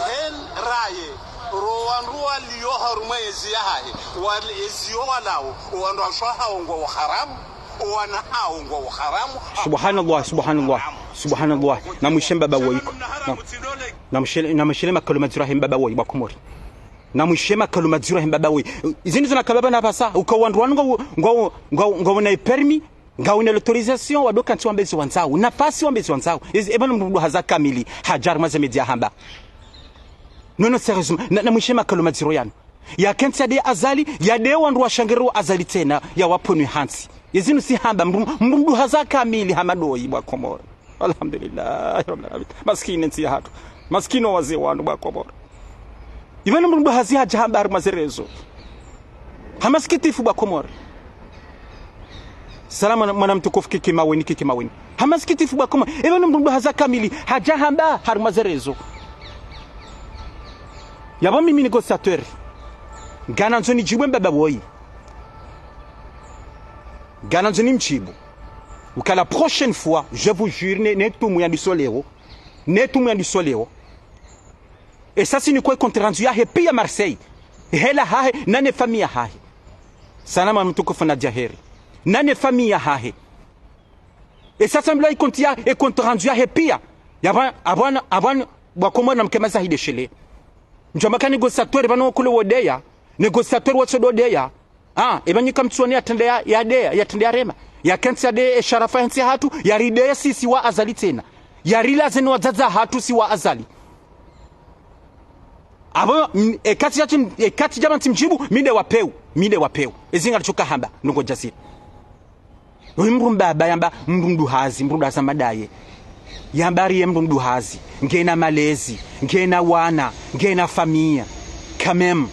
Hen raye, ro wandru waliyo harumwa yezi yahahe, wal-, yezi yo walao, o wandru washe wahawo ngwawo haramu, o wana hawo ngwawo haramu. Subhanallah, subhanallah, subhanallah. Namwishe mbaba woyi ko. Na, namwishe, namwishe le makalo madziro yahe mbaba woyi, bwa Komori. Namwishe makalo madziro yahe mbaba woyi. Izini zona kababa na pvasa, uka wandru wanu ngwawo, ngwawo, ngwawo, ngwawo na permis, ngawina l'autorisation, wadoka ntsi wambe ezi wandzao. Nafasi wambe ezi wandzao. Ezi, eba no mdru haza kamili, hadja harumwa ze média hamba. Non, non, sérieusement, na, namwishe makalo madziro yanu. Yakentsi yade Azali, yade wandru washangiriro Azali tsena, yawapvonwe hantsi. Ezi nusihamba, mdru, mdru haza kamili, hama doyi, bwa Komori. Alhamdulillah, Rabbil Alamin. Maskini ntsi yahatru. Maskini wazee wanu, bwa Komori. Ipvanu mdru hazi hadja hamba harumwa ze réseaux. Ha masikitifu bwa Komori. Salama mwana, mwana mtukufu Kiki Maweni, Kiki Maweni. Ha masikitifu bwa Komori. Ipvanu mdru haza kamili hadja hamba harumwa ze réseaux. Yapvo mimi ni constateur. Ngamnandzo nidjibu mbaba woyi. Ngamnandzo nimdjibu. Uka la prochaine fois, je vous jure, ne, ne tumu ya ndiso leo. Ne tumu ya ndiso leo. Esa tsi niko e compte rendu yahe piya Marseille. Hela hahe, nane famille yahahe. Salama mtukufu Nadia Heri. Nane famille yahahe. Esa tsi mbila e compte ya, e compte rendu yahe piya. Ya pvwa, apvwana, apvwana, bwa Komori namke mazahidi shele. Ndjamba ka négociateur pvanu kule wodeya. Négociateur watso dodeya. Ah, eba nyi kamtsuone yatrende ya, yadeya, yatrende yarema. Yakentsi yadeye e sharafa yentsi yahatru, yarideya sisi wa Azali tsena. Yarilaze no wadzadze wahatru si wa Azali. Apvo, mm, ekati yatsi, ekati djama ntsi mdjibu, mi nde wa pewu, mi nde wa pewu. Ezi ngaritsoka hamba, ndrongo djasiri. Oyi mdru mbaba yamba mdru mduhazi, mdru mduhazi madaye. Yamba ari ye mdru mduhazi, ngena malezi, ngena wana, ngena famille. Quand même.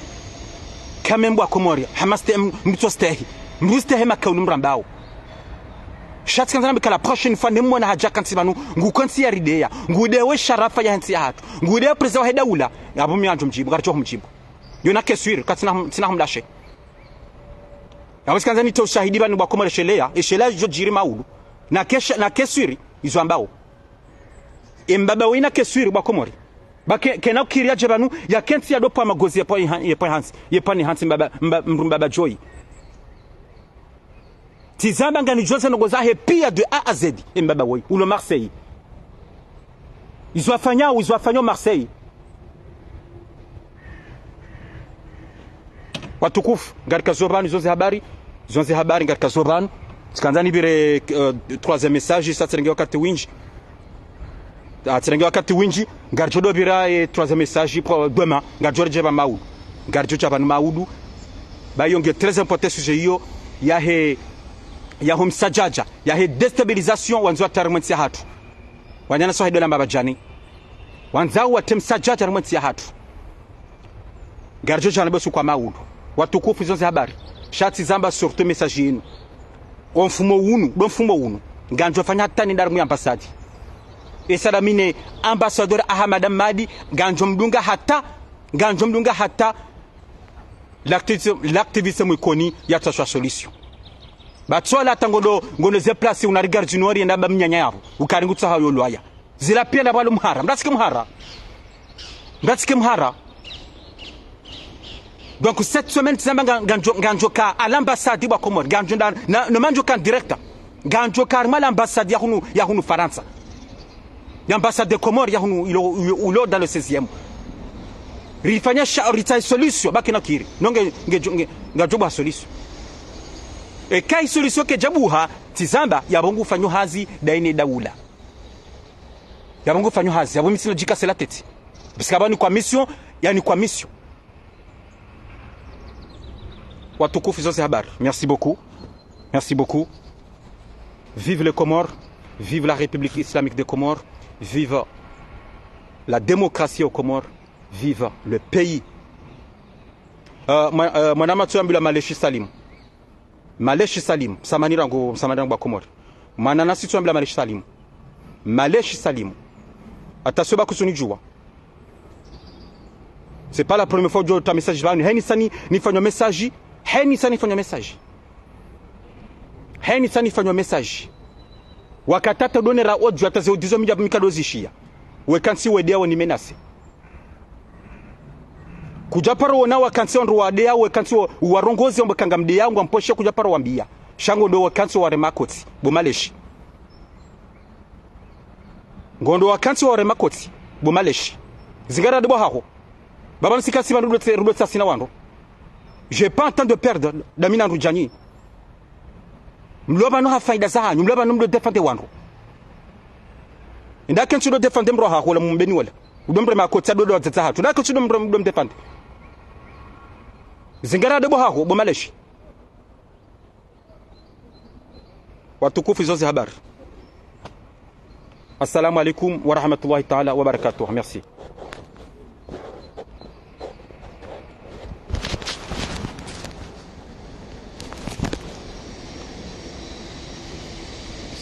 Quand même bwa Komori, hama ste-, m-, mdru tso stehi. Mdru stehi makaulu mrambao. Sha tsi kandza nambe ka la prochaine fois, ne mwona hadja kantsi pvanu, ngu kantsi yarideya, ngudewe sharafa yentsi yahatru, ngudewe président wahe daula, apvo mi ngamdjo mdjibu, ngaridjo mdjibu. Yo nake sûr, ka tsina, tsina humdashe. Apvo tsi kandza nitowe ushahidi pvanu bwa Komori sheleya, e sheleya djo djiri maulu. Nake sha-, nake sûr, izo ambao. E mbaba woyi nake sûr bwa Komori. Ba ke-, kena ukiri yadje pvanu, yakentsi yadopva magozi yepvwa iha-, yepvwa hantsi, yepvwa ni hantsi mbaba, mba-, mdru mbaba djoyi. Tsi zamba nganidjuwa ze ndrongo zahe piya de A à Z, e mbaba woyi, ulo Marseille. Izo afanyao, izo afanyao Marseille. Watukufu, ngarikazo pvanu, izo ze habari, izo ze habari, ngarikazo pvanu. Tsi kandza nipvire, euh, troisième message, sa tsirenge wakati windji. Ah, tsirenge wakati windji, ngaridjo dopvira, eh, troisième message, pour demain, ngaridjo redjea pvanu maudu. Ngaridjo dja pvanu maudu. Ba iyo nge très important sujet iyo, yahe, yaho msadjadja, yahe déstabilisation, wandzo watria harumwa entsi yahatru. Wananya so wahe dola mbapvadjani. Wandzao watrie msadjadja harumwa entsi yahatru. Ngaridjo djana besu kwa maudu. Watukufu, izo nde ze habari. Sha tsi zamba surtout message yinu. O mfumo unu, ndo mfumo unu. Ngamdjo fanya hata nende harumwa ambassade. Esa dami ne ambassadeur Ahamada Mmadi, ngamdjo mdunga hata, ngamdjo mdunga hata l'activiste, l'activiste Mwikoni yatsaswa solution. Ba tsola hata ngondo, ngondo ze place una regard junior yenda ba mnyanya yapvo. Ukari ngutsaha yo lwaya. Zila piya na pvalo mhara. Mdatsike mhara. Mdatsike mhara. Donc, cette semaine, tsi zamba nga-, ngamdjo, ngamdjo ka à l'ambassade bwa Komori. Ngamdjo nda, na, no ngamdjo ka en direct. Ngamdjo ka harumwa l'ambassade ya hunu, ya hunu Farantsa. L'ambassade de Comores ya hunu ilo, ilo, ilo dans le seizième. Rifanya sha, ritsahe solution, ba kena kiri. No nge, nge, nge, ngamdjo buha solution. Eka i solution kayidjabuha, tsi zamba, yapvo ngufanyo hazi, daine daula. Yapvo ngufanyo hazi, yapvo mi tsina djika c'est la tête. Parce que apvo ni kwa mission, yani kwa mission. Watukufu, izo nde ze habari. Merci beaucoup. Merci beaucoup. Vive les Comores. Vive la République Islamique des Comores. Vive la démocratie aux Comores. Vive le pays. Euh, mwa-, euh, mwanama tsu yambilwa Maleshi Salim. Maleshi Salim, msamahani rangu, msamahani rangu bwa Komori. Mwananyasi tsu yambilwa Maleshi Salim. Maleshi Salim. Attention ba kutsunidjuwa. C'est pas la première fois udjo ta message pvanu. Heni sani nifanyo message. Heni sani nifanyo message. Heni sani nifanyo message. Wakati hata udonera audio hata ze audio zo mi dja pvo mi kadozishiya. Wekantsi wedea woni menace. Kudjaparo wona wakantsi wandru wadeya, wekantsi wa-, warongozi wambe ka ngamdeya, ngwamposhe kudjaparo wambiya. Sha ngondo wakantsi warema kotsi, bo Maleshi. Ngondo wakantsi warema kotsi, bo Maleshi. Zingara de bo haho. Baba nsi kasi pvanu rudotse, rudotse asina wandru. J'ai pas entendu de perdre, dami na ndru djani. Mlo pvanu ha faida zahanyu, mlo pvanu mdo défendre wandru. Nda kentsi do défendre mdru haho la mumbeni wala. Udo mrema kotsi ado do wadzadze wahatru. Nda kentsi do mre-, do mdéfendre. Zingara de bo haho, bo Maleshi. Watukufu, izo nde ze habari. Assalamu alaikum wa rahmatullahi ta'ala wa barakatuh. Merci.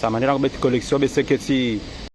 Samahani rangu beti connexion be seketsi